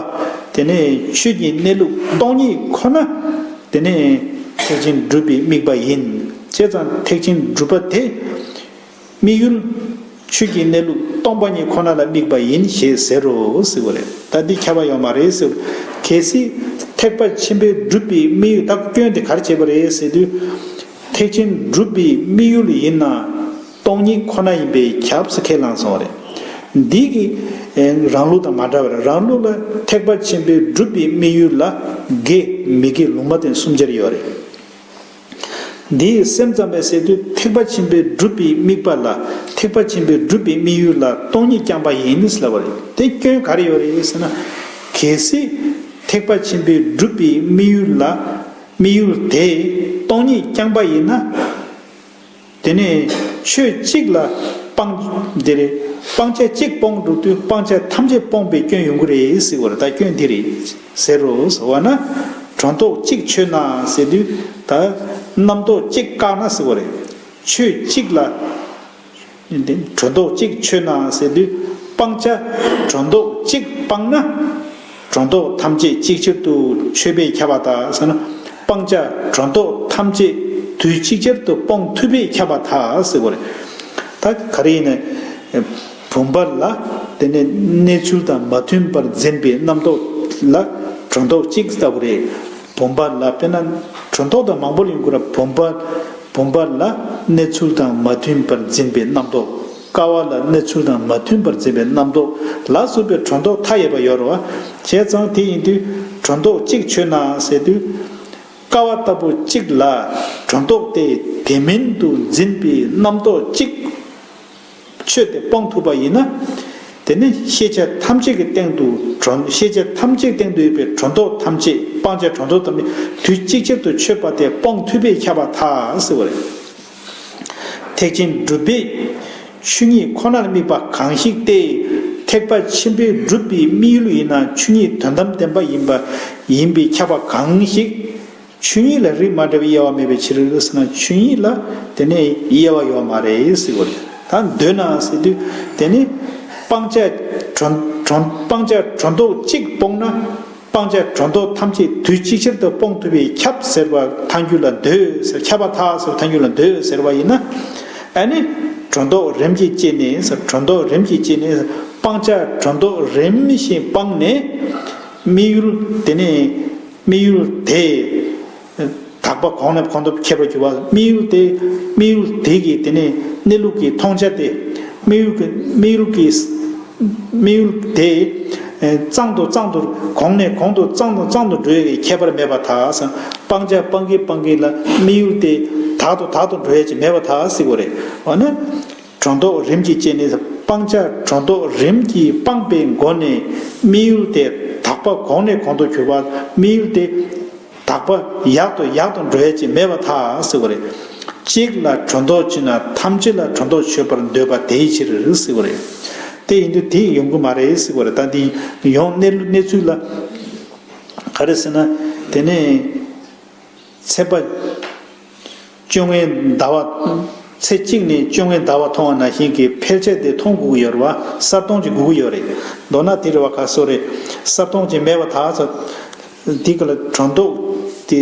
དེ་ནས་ཆོས་ཀྱི་གནས་ལུགས་སྟོང་ཉིད་ཁོ་ན། དེ་ནས་ཐེག་ཆེན་སྒྲུབ་པའི་དམིགས་པ་ཡིན། བྱས་ཙང་ཐེག་ཆེན་སྒྲུབ་པ་དེ། དམིགས་ཡུལ། ཆོས་ཀྱི་གནས་ལུགས་སྟོང་པ་ཉིད་ཁོ་ན་ལ་དམིགས་པ་ཡིན་ཞེས་ཟེར་རོ་ཟེར་བ་རེད། ད་འདི་ཁྱབ་པ་ཡོད་མ་རེད་ཟེར། གལ་སྲིད་ཐེག་པ་ཆེན་པོའི་སྒྲུབ་པའི་དམིགས་ཡུལ། ད་སྐྱོན་དེ་ག་རེ་བྱས་པ་རེད་ཟེར་དུས། ཐེག་ཆེན་སྒྲུབ་པའི་དམིགས་ཡུལ་ཡིན་ན། སྟོང་ཉིད་ཁོ་ན་ཡིན་པས་ཁྱབ་ཟེར་ཁས་བླངས་སོང་བ་རེད། འདི་གི་རང་ལུགས་དང་མ་འདྲ་བ་རེད། རང་ལུགས་ལ་ཐེག་པ་ཆེན་པོའི་སྒྲུབ་པའི་དམིགས་ཡུལ་ལ་དགེ་མི་དགེ་ལུང་མ་བསྟན་གསུམ་ཆར་ཡོད་རེད། འདིའི་སེམས་ཙམ་པས་ཟེར་དུས། ཐེག་པ་ཆེན་པོའི་སྒྲུབ་པའི་དམིགས་པ་ལ། ཐེག་པ་ཆེན་པོའི་སྒྲུབ་པའི་དམིགས་ཡུལ་ལ་སྟོང་ཉིད་རྐྱང་པ་ཡིན་ཟེར་ལབ་པ་རེད། དེ་སྐྱོན་ག་རེ་ཡོད་རེད་ཟེར་ན། གལ་སྲིད་ཐེག་པ་ཆེན་པོའི་སྒྲུབ་པའི་དམིགས་ཡུལ་ལ། དམིགས་ཡུལ་དེ་སྟོང་ཉིད་རྐྱང་པ་ཡིན་ན། དེ་ནས་ཆོས་གཅིག་ལ་སྤང་། འདི་རེད། སྤང་བྱ་གཅིག་སྤོང་འགྲོ་དུས་སྤང་བྱ་ཐམས་ཅད་སྤོང་པའི་སྐྱོན་ཡོང་གི་རེད་ཟེར་བ་རེད། ད་སྐྱོན་འདི་རེད་ཟེར་རོ་ཟེར་བ་ན། སྒྲོ་འདོགས་གཅིག་ཆོད་ན་ཟེར་དུས། ད་རྣམ་རྟོག་གཅིག་བཀག་ན་ཟེར་བ་རེད། ཆོས་གཅིག་ལ་སྒྲོ་འདོགས་གཅིག་ཆོད་ན་ཟེར་དུས། སྤང་བྱ་སྒྲོ་འདོགས་གཅིག་སྤངས་ན། སྒྲོ་འདོགས་ཐམས་ཅད་ཅིག་ཅར་དུ་ཆོད་པས་ཁྱབ་པར་ཐལ་ཟེར་ན། སྤང་བྱ་སྒྲོ་འདོགས་ཐམས་ཅད་དུས་ཅིག་ཅར་དུ་སྤོང་ཐུབ་པས་ཁྱབ་པར་ཐལ་ཟེར་བ་རེད། ད་ག་རེ་ཡིན་ན། བུམ་པ་ལ་དེ་ནས་གནས་ཚུལ་དང་མ་མཐུན་པར་འཛིན་པའི་རྣམ་རྟོག་ལ་སྒྲོ་འདོགས་གཅིག་ལྟ་བུ་རེད། བུམ་པ་ལ་དཔེར་ན་སྒྲོ་འདོགས་དང་མང་པོ་ཡོང་གི་རེད། བུམ་པ། བུམ་པ་ལ་གནས་ཚུལ་དང་མ་མཐུན་པར་འཛིན་པའི་རྣམ་རྟོག་ཀ་བ་ལ་གནས་ཚུལ་དང་མ་མཐུན་པར་འཛིན་པའི་རྣམ་རྟོག་ལ་སོགས་པའི་སྒྲོ་འདོགས་མཐའ་ཡས་པ་ཡོད་རེད་བ། བྱས་ཙང་དེ་ཡིན་དུས་སྒྲོ་འདོགས་གཅིག་ཆོད་ན་ཟེར་དུས། ཀ་བ་ལྟ་བུ་གཅིག་ལ་སྒྲོ་འདོགས་དེ་དེ་མིན་དུ་འཛིན་པའི་རྣམ་རྟོག་གཅིག་ཆོད་དེ་སྤོང་ཐུབ་པ་ཡིན་ན། དེ་ནི་ཤེས་བྱ་ཐམས་ཅད་ཀྱི་སྟེང་དུ་སྒྲོ། ཤེས་བྱ་ཐམས་ཅད་སྟེང་དུ་ཡོད་པའི་སྒྲོ་འདོགས་ཐམས་ཅད། སྤང་བྱ་སྒྲོ་འདོགས་ཐམས་ཅད་དུས་གཅིག་ཅར་དུ་ཆོད་པ་དེ་སྤོང་ཐུབ་པས་ཁྱབ་པར་ཐལ་ཟེར་བ་རེད། ཐེག་ཆེན་སྒྲུབ་པའི་ཆོས་ཉིད་ཁོ་ནར་དམིགས་པ་གང་ཞིག་སྟེ། ཐེག་པ་ཆེན་པོས་སྒྲུབ་པའི་དམིགས་ཡུལ་ཡིན་ན་ཆོས་ཉིད་དོན་དམ་བདེན་པ་ཡིན་པ་ཡིན་པས་ཁྱབ་པ་གང་ཞིག་ཆོས་ཉིད་ལ་རིགས་མ་འདྲ་བའི་དབྱེ་བ་མེད་པའི་ཕྱིར་ཟེར་ན། ཆོས་ཉིད་ལ་དེ་ནས་དབྱེ་བ་ཡོད་མ་རེད་ཟེར་བ་རེད། ད་འདོད་ན་ཟེར་དུས་དེ་ནི་སྤང་བྱ་སྒྲོ་སྒྲོ་སྤང་བྱ་སྒྲོ་འདོགས་གཅིག་སྤོང་ན། སྤང་བྱ་སྒྲོ་འདོགས་ཐམས་ཅད་དུས་གཅིག་ཅར་དུ་སྤོང་ཐུབ་པས་ཁྱབ་ཟེར་བ་ཐལ་འགྱུར་ལ་འདོད་ཟེར། ཁྱབ་པར་ཐལ་ཟེར་བ་ཐལ་འགྱུར་ལ་འདོད་ཟེར་བ་ཡིན་ན། ཨ་ནི་སྒྲོ་འདོགས་རིམ་གྱིས་བཅད་ནས་ཟེར། སྒྲོ་འདོགས་རིམ་གྱིས་བཅད་ནས་ཟེར། སྤང་བྱ་སྒྲོ་འདོགས་རིམ་བཞིན་སྤངས་ནས། དམིགས་ཡུལ་དེ་ནས། དམིགས་ཡུལ་དེ་དག་པ་གོང་ནས་གོང་དུ་ཁྱད་པར་གྱུར་པ། དམིགས་ཡུལ་དེ། དམིགས་ཡུལ་དེ་གི་དེ་ནས་གནས་ལུགས་ཀྱི་མཐོང་བྱ་དེ། དམིགས་ཡུལ་གྱི་དམིགས་ཡུལ་གྱི་དམིགས་ཡུལ་དེ་གཙང་དུ་གཙང་དུ་གོང་ནས་གོང་དུ་གཙང་དུ་གཙང་དུ་འགྲོ་ཡས་ཀྱི་ཁྱད་པར་མེད་པར་ཐལ། སྤང་བྱ་སྤང་གིན་སྤང་གིན་ལ་དམིགས་ཡུལ་དེ་དག་ཏུ་དག་ཏུ་འགྲོ་ཡས་ཅིག་མེད་པར་ཐལ་ཟེར་བ་རེད། འོ་ན། སྒྲོ་འདོགས་རིམ་གྱིས་བཅད་ནས། སྤང་བྱ་སྒྲོ་འདོགས་རིམ་གྱིས་སྤངས་པའི་སྒོ་ནས་དམིགས་ཡུལ་དེ་དག་པ་གོང་ནས་གོང་དུ་གྱུར་པ། དམིགས་ཡུལ་དེ་དག་པ་ཡག་ཏུ་ཡག་ཏུ་འགྲོ་ཡས་ཅིག་མེད་པར་ཐལ་ཟེར་བ་རེད། གཅིག་ལ་སྒྲོ་འདོགས་བཅད་ན་ཐམས་ཅད་ལ་སྒྲོ་འདོགས་ཆོད་པར་འདོད་པ་དེའི་ཕྱིར་ཟེར་བ་རེད། དེ་ཡིན་དུས་དེ་ཡོང་གི་མ་རེད་ཟེར་བ་རེད། ད་འདི་ཡོང་གནས་ལུགས་གནས་ཚུལ་ལ་ག་རེ་ཟེར་ན། དེ་ནས། ཚེས་པ་བཅོ་ལྔའི་ཟླ་བ། ཚེས་གཅིག་ནས་བཅོ་ལྔའི་ཟླ་བ་མཐོང་བ་ནང་བཞིན་གྱི་འཕེལ་ཆད་དེ་མཐོང་དགོས་ཀྱི་ཡོད་རེད་བ། གསལ་སྟོང་ཅིག་དགོས་ཀྱི་ཡོད་རེད། མདོར་ན་དེ་རེད་བ། ག་སོ་རེད། གསལ་སྟོང་ཅིག་མེད་པར་ཐལ་ཟེར། འདི་ག་ལ་སྒྲོ་འདོགས་དེ་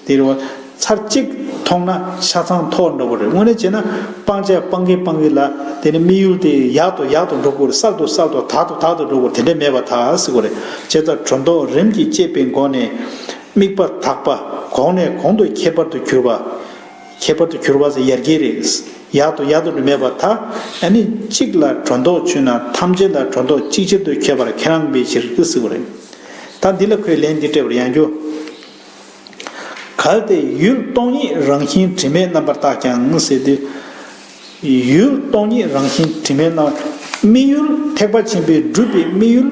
དེ་རེད་བ། ཚར་གཅིག་མཐོང་ན་ཆ་ཚང་མཐོ་འགྲོ་གི་རེད། དངོས་གནས་བྱས་ན་སྤང་བྱ་སྤང་གིན་སྤང་གིན་ལ་དེ་ནི་དམིགས་ཡུལ་དེ་ཡག་ཏུ་ཡག་ཏུ་འགྲོ་དགོས་རེད། གསལ་དུ་གསལ་དུ་དག་ཏུ་དག་ཏུ་འགྲོ་དགོས་རེད། དེ་འདྲ་མེད་པར་ཐལ་ཟེར་གྱི་རེད། བྱས་ཙང་སྒྲོ་འདོགས་རིམ་གྱིས་བཅད་པའི་སྒོ་ནས། དམིགས་པ་དག་པ་གོང་ནས་གོང་དུ་ཁྱད་པར་དུ་གྱུར་པ། ཁྱད་པར་དུ་གྱུར་པ་ཟེར་ཡར་རྒྱས་རེད། ཡག་ཏུ་ཡག་ཏུ་མེད་པར་ཐལ། ཨ་ནི་གཅིག་ལ་སྒྲོ་འདོགས་ཆོད་ན་ཐམས་ཅད་ལ་སྒྲོ་འདོགས་གཅིག་ཆར་དུ་ཆོད་པར་ཁས་བླངས་པའི་ཕྱིར་ཟེར་གྱི་རེད། ད་འདི་ལ་ཁོས་ལན་འདི་སྤྲད་པར་ཡང་རྒྱུ། གལ་ཏེ་ཡུལ་སྟོང་ཉིད་རང་བཞིན་དྲི་མས་རྣམ་པར་བརྟགས་ཀྱང་ཟེར་ཏེ། ཡུལ་སྟོང་ཉིད་རང་བཞིན་དྲི་མས་རྣམ། དམིགས་ཡུལ་ཐེག་པ་ཆེན་པོས་སྒྲུབ་པའི་དམིགས་ཡུལ།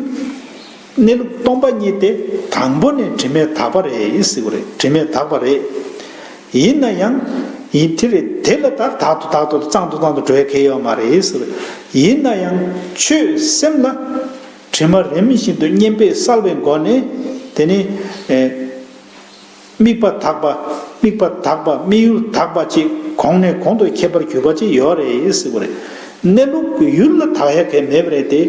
གནས་ལུགས་སྟོང་པ་ཉིད་དེ་དང་པོ་ནས་དྲི་མས་དག་པ་རེད་ཟེར་བ་རེད། དྲི་མས་དག་པ་རེད། ཡིན་ན་ཡང་། ཡིན་དེ་རེད། དེ་ལ་ད་དག་ཏུ་དག་ཏུ་གཙང་དུ་གཙང་དུ་འགྲོ་ཡ་གལ་ཡོད་མ་རེད་ཟེར་བ་རེད། ཡིན་ན་ཡང་ཆོས་སེམས་ལ་དྲི་མ་རིམ་བཞིན་དུ་གཉེན་པོས་བསལ་བའི་སྒོ་ནས། དེ་ནི། ཨེ། དམིགས་པ་དག་པ། དམིགས་པ་དག་པ། དམིགས་ཡུལ་དག་པ་ཅིག་གོང་ནས་གོང་དུ་ཁྱད་པར་གྱུར་པ་ཅིག་ཡོད་རེད་ཟེར་བ་རེད། གནས་ལུགས་ཡུལ་ལ་དག་ཡ་གལ་མེད་པ་རེད་དེ།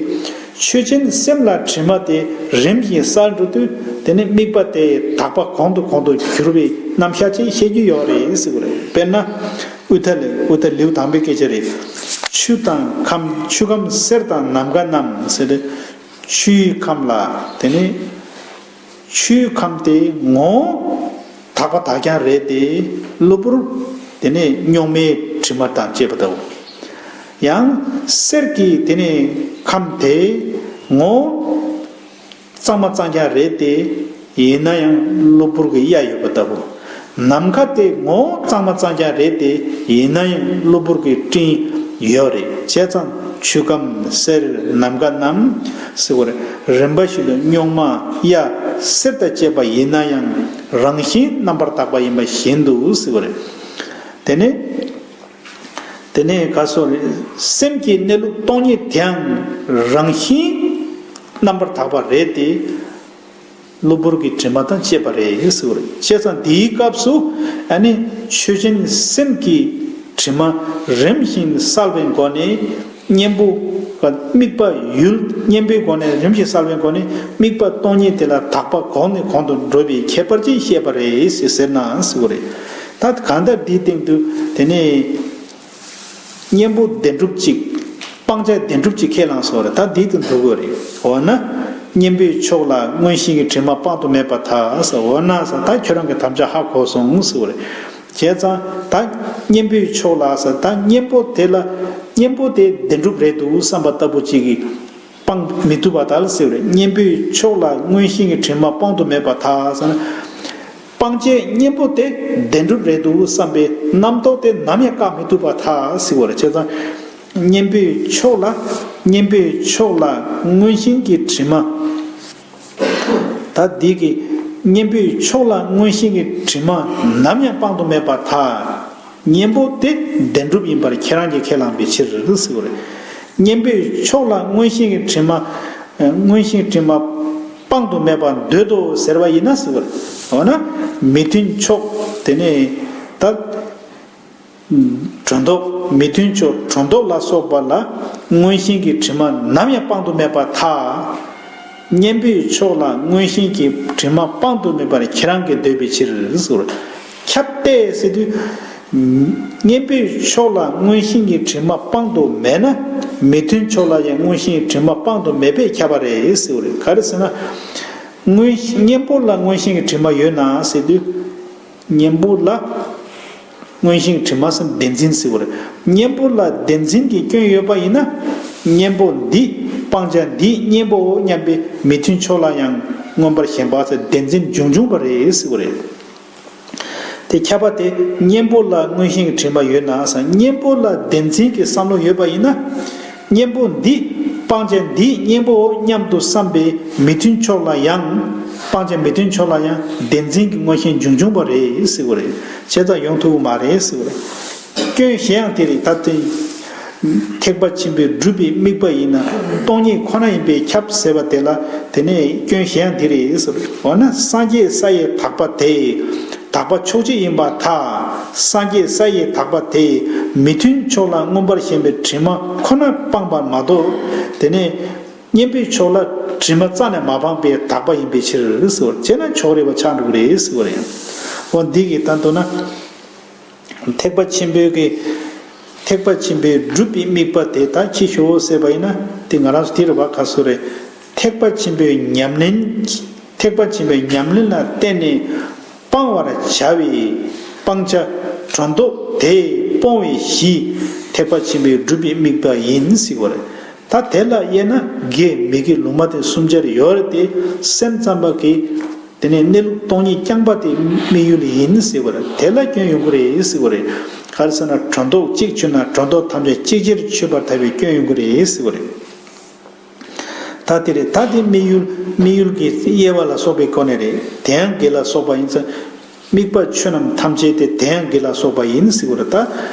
ཆོས་ཅན་སེམས་ལ་དྲི་མ་དེ་རིམ་བཞིན་བསལ་འགྲོ་དུས་དེ་ནི་དམིགས་པ་དེ་དག་པ་གོང་དུ་གོང་དུ་གྱུར་པའི་རྣམ་གཞག་ཅིག་བཤད་རྒྱུ་ཡོད་རེད་ཟེར་བ་རེད། དཔེར་ན། ཨུ་ཐ་ལེ་ཨུ་ཐ་ལེའུ་དང་པོའི་སྐད་ཆ་རེད། ཆུ་དང་ཁམས། ཆུ་ཁམས་གསེར་དང་ནམ་མཁའ་རྣམས་ཟེར་ཏེ། ཆུའི་ཁམས་ལ་དེ་ནི། ཆུའི་ཁམས་དེ་ངོ་བོ་དག་པ་དག་རྐྱང་རེད་དེ། གློ་བུར་དེ་ནས་རྙོག་མའི་དྲི་མ་དང་བཅས་པ་ལྟ་བུ། ཡང་གསེར་གྱི་དེ་ནས་ཁམས་དེ་ངོ་བོ་གཙང་མ་གཙང་རྐྱང་རེད་དེ། ཡིན་ན་ཡང་གློ་བུར་གྱི་གཡའ་ཡོད་པ་ལྟ་བུ། ནམ་མཁའ་དེ་ངོ་བོ་གཙང་མ་གཙང་རྐྱང་རེད་དེ། ཡིན་ན་ཡང་གློ་བུར་གྱི་སྤྲིན་ཡོད་རེད། བྱས་ཙང་ཆུ་ཁམས་གསེར་ནམ་མཁའ་རྣམས་ཟེར་བ་རེད། རིམ་པ་བཞིན་དུ་རྙོག་མ་གཡའ་གསེར་དང་བཅས་པ་ཡིན་ན་ཡང་རང་བཞིན་རྣམ་པར་དག་པ་ཡིན་པ་བཞིན་དུ་ཟེར་བ་རེད། དེ་ནས། དེ་ནས་ག་སོ་རེད། སེམས་ཀྱི་གནས་ལུགས་སྟོང་ཉིད་དེའང་རང་བཞིན་རྣམ་པར་དག་པ་རེད་དེ། གློ་བུར་གྱི་དྲི་མ་དང་བཅས་པ་རེད་ཟེར་བ་རེད། བྱས་ཙང་འདིའི་སྐབས་སུ་ཨ་ནི་ཆོས་ཅན་སེམས་ཀྱི་དྲི་མ་རིམ་བཞིན་བསལ་བའི་སྒོ་ནས་གཉེན་པོ། དམིགས་པ་ཡུལ་གཉེན་པོའི་སྒོ་ནས་རིམ་བཞིན་བསལ་བའི་སྒོ་ནས་དམིགས་པ་སྟོང་ཉིད་དེ་ལ་དག་པ་གོང་ནས་གོང་དུ་འགྲོ་བའི་ཁྱད་པར་ཅིག་བཤད་པ་རེད་ཟེར་ཟེར་ན་ཟེར་བ་རེད། ད་གང་ལྟར་འདིའི་སྟེང་དུ་དེ་ནས། གཉེན་པོ་བདེན་གྲུབ་ཅིག་སྤང་བྱ་བདེན་གྲུབ་ཅིག་ཁས་བླངས་སོང་རེད། ད་འདི་དུ་འགྲོ་དགོས་རེད། འོ་ན། གཉེན་པོའི་ཕྱོགས་ལ་མངོན་ཤེས་ཀྱི་དྲི་མ་སྤང་དུ་མེད་པར་ཐལ་ཟེར། འོ་ན་ཟེར། ད་ཁྱོད་རང་གི་དམ་བཅའ་ཧ་གོ་སོང་ཟེར་བ་རེད། བྱས་ཙང་ད་གཉེན་པོའི་ཕྱོགས་ལ་ཟེར། ད་གཉེན་པོ་དེ་ལ་གཉེན་པོ་དེ་བདེན་གྲུབ་རེད་འདུག་བསམ་པ་ལྟ་བུ་ཅིག་གིས་སྤང་མི་ཐུབ་པར་ཐལ་ཟེར་བ་རེད། གཉེན་པོའི་ཕྱོགས་ལ་མངོན་ཤེས་ཀྱི་དྲི་མ་སྤང་དུ་མེད་པར་ཐལ་ཟེར་ན། སྤང་བྱའི་གཉེན་པོ་དེ་བདེན་གྲུབ་རེད་འདུག་བསམ་པའི་རྣམ་རྟོག་དེ་ནམ་ཡང་བཀག་མི་ཐུབ་པར་ཐལ་ཟེར་བ་རེད། བྱས་ཙང་། གཉེན་པོའི་ཕྱོགས་ལ་ གཉེན་པོའི་ཕྱོགས་ལ་མངོན་ཞེན་གྱི་དྲི་མ། ད་འདི་གི་གཉེན་པོའི་ཕྱོགས་ལ་མངོན་ཞེན་གྱི་དྲི་མ་ནམ་ཡང་སྤང་དུ་མེད་པར་ཐལ། གཉེན་པོ་དེ་བདེན་གྲུབ་ཡིན་པར་ཁྱེད་རང་གིས་ཁས་བླངས་པའི་ཕྱིར་ཟེར་བ་རེད། གཉེན་པོའི་ཕྱོགས་ལ་མངོན་ཞེན་གྱི་དྲི་མ། མངོན་ཞེན་དྲི་མ་སྤང་དུ་མེད་པར་འདོད་དོ་ཟེར་བ་ཡིན་ན་ཟེར་བ་རེད། འོ་ན་མི་མཐུན་ཕྱོགས་དེ་ནས་ད། གྲོ་མདོག་མི་མཐུན་ཕྱོགས་གྲོ་མདོག་ལ་སོགས་པ་ལ་མངོན་ཞེན་གྱི་དྲི་མ་ནམ་ཡང་སྤང་དུ་མེད་པར་ཐལ། གཉེན་པོའི་ཕྱོགས་ལ་མངོན་ཞེན་གྱི་དྲི་མ་སྤང་དུ་མེད་པར་ཁྱེད་རང་གིས་འདོད་པའི་ཕྱིར་ཟེར། ཁྱབ་སྟེ་ཟེར་དུས། གཉེན་པོའི་ཕྱོགས་ལ་མངོན་ཞེན་གྱི་དྲི་མ་སྤང་དུ་མེད་ན། མི་མཐུན་ཕྱོགས་ལ་ཡང་མངོན་ཞེན་གྱི་དྲི་མ་སྤང་དུ་མེད་པས་ཁྱབ་པ་རེད་ཟེར་བ་རེད། ག་རེ་ཟེར་ན། མངོན་གཉེན་པོ་ལ་མངོན་ཞེན་གྱི་དྲི་མ་ཡོད་ན་ཟེར་དུས། གཉེན་པོ་ལ་མངོན་ཞེན་དྲི་མ་ཟེར་བདེན་འཛིན་ཟེར་བ་རེད། གཉེན་པོ་ལ་བདེན་འཛིན་གྱི་སྐྱོན་ཡོད་པ་ཡིན་ན། གཉེན་པོ་འདི་སྤང་བྱ་འདིའི་གཉེན་པོའོ་སྙམ་པའི་མི་མཐུན་ཕྱོགས་ལ་ཡང་མངོན་པར་ཞེན་པ་ཟེར་བདེན་འཛིན་འབྱུང་འབྱུང་བ་རེད་ཟེར་བ་རེད། དེ་ཁྱབ་པ་དེ་གཉེན་པོ་ལ་མངོན་ཞེན་གྱི་དྲི་མ་ཡོད་ན་ཟེར། གཉེན་པོ་ལ་བདེན་འཛིན་གྱི་བསམ་བློ་ཡོད་པ་ཡིན་ན། གཉེན་པོ་འདི་སྤང་བྱ་འདིའི་གཉེན་པོའོ་སྙམ་དུ་བསམ་པའི་མི་མཐུན་ཕྱོགས་ལ་ཡང་། སྤང་བྱ་མི་མཐུན་ཕྱོགས་ལ་ཡང་བདེན་འཛིན་གྱི་མངོན་ཞེན་འབྱུང་འབྱུང་བ་རེད་ཟེར་བ་རེད། བྱས་ཙང་ཡོང་ཐུབ་ཀྱི་མ་རེད་ཟེར་བ་རེད། སྐྱོན་གཞན་ཡང་དེ་རེད། ད་དེ་ཐེག་པ་ཆེན་པོའི་སྒྲུབ་པའི་དམིགས་པ་ཡིན་ན་སྟོང་ཉིད་ཁོ་ན་ཡིན་པས་ཁྱབ་ཟེར་བ་དེ་ལ། དེ་ནས་སྐྱོན་གཞན་ཡང་དེ་རེད་ཟེར་བ་རེད། འོ་ན་སངས་རྒྱས་ས་ཡི་དག་པ་དེ། དག་པ་ཕྱོགས་གཅིག་ཡིན་པར་ཐལ། སངས་རྒྱས་ས་ཡི་དག་པ་དེ་མི་མཐུན་ཕྱོགས་ལ་མངོན་པར་ཞེན་པའི་དྲི་མ་ཁོ་ན་སྤངས་པར་མ་གཏོགས། དེ་ནས་གཉེན་པོའི་ཕྱོགས་ལ་དྲི་མ་རྩ་ནས་མ་སྤངས་པའི་དག་པ་ཡིན་པའི་ཕྱིར་ཟེར་བ་བྱས་ན་ཕྱོགས་རིས་པ་ཆགས་འགྲོ་གི་རེད་ཟེར་བ་རེད། འོ་འདི་གི་ད་མདོར་ན། ཐེག་པ་ཆེན་པོའི་གི། ཐེག་པ་ཆེན་པོའི་སྒྲུབ་པའི་དམིགས་པ་དེ་ད་ཅི་ཞུའོ་ཟེར་བ་ཡིན་ན། དེ་ང་རང་ཚོ་དེ་རུ་བ་ག་སུ་རེད། ཐེག་པ་ཆེན་པོའི་ཉམས་ལེན། ཐེག་པ་ཆེན་པོའི་ཉམས་ལེན་ལ་བརྟེན་ནས་སྤང་བར་བྱ་བའི་སྤང་བྱ་གྲོ་མདོག་དེ་སྤོང་བའི་གཞི། ཐེག་པ་ཆེན་པོའི་སྒྲུབ་པའི་དམིགས་པ་ཡིན་ཟེར་བ་རེད། ད་དེ་ལ་དབྱེ་ན་དགེ་མི་དགེ་ལུང་མ་བསྟན་གསུམ་ཆར་ཡོད་རེད་དེ། སེམས་ཙམ་པ་གིས། དེ་ནས་གནས་ལུགས་སྟོང་ཉིད་རྐྱང་པ་དེ་དམིགས་ཡུལ་ཡིན་ཟེར་བ་རེད། དེ་ལ་སྐྱོན་ཡོང་གི་རེད་ཟེར་བ་རེད། ག་རེ་ཟེར་ན་གྲོ་མདོག་གཅིག་ཆོད་ན་གྲོ་མདོག་ཐམས་ཅད་གཅིག་ཕྱིར་ཆོད་པར་ཐལ་བའི་སྐྱོན་ཡོང་གི་རེད་ཟེར་བ་རེད། ད་དེ་རེད། ད་དེ་དམིགས་ཡུལ། དམིགས་ཡུལ་གྱི་དབྱེ་བ་ལ་སོགས་པའི་སྒོ་ནས་རེད། དེ་ཡང་དགེ་ལ་སོགས་པ་ཡིན་ཙང་། དམིགས་པ་ཆོས་རྣམས་ཐམས་ཅད་དེ་དེ་ཡང་དགེ་ལ་སོགས་པ་ཡིན་ཟེར་བ་རེད་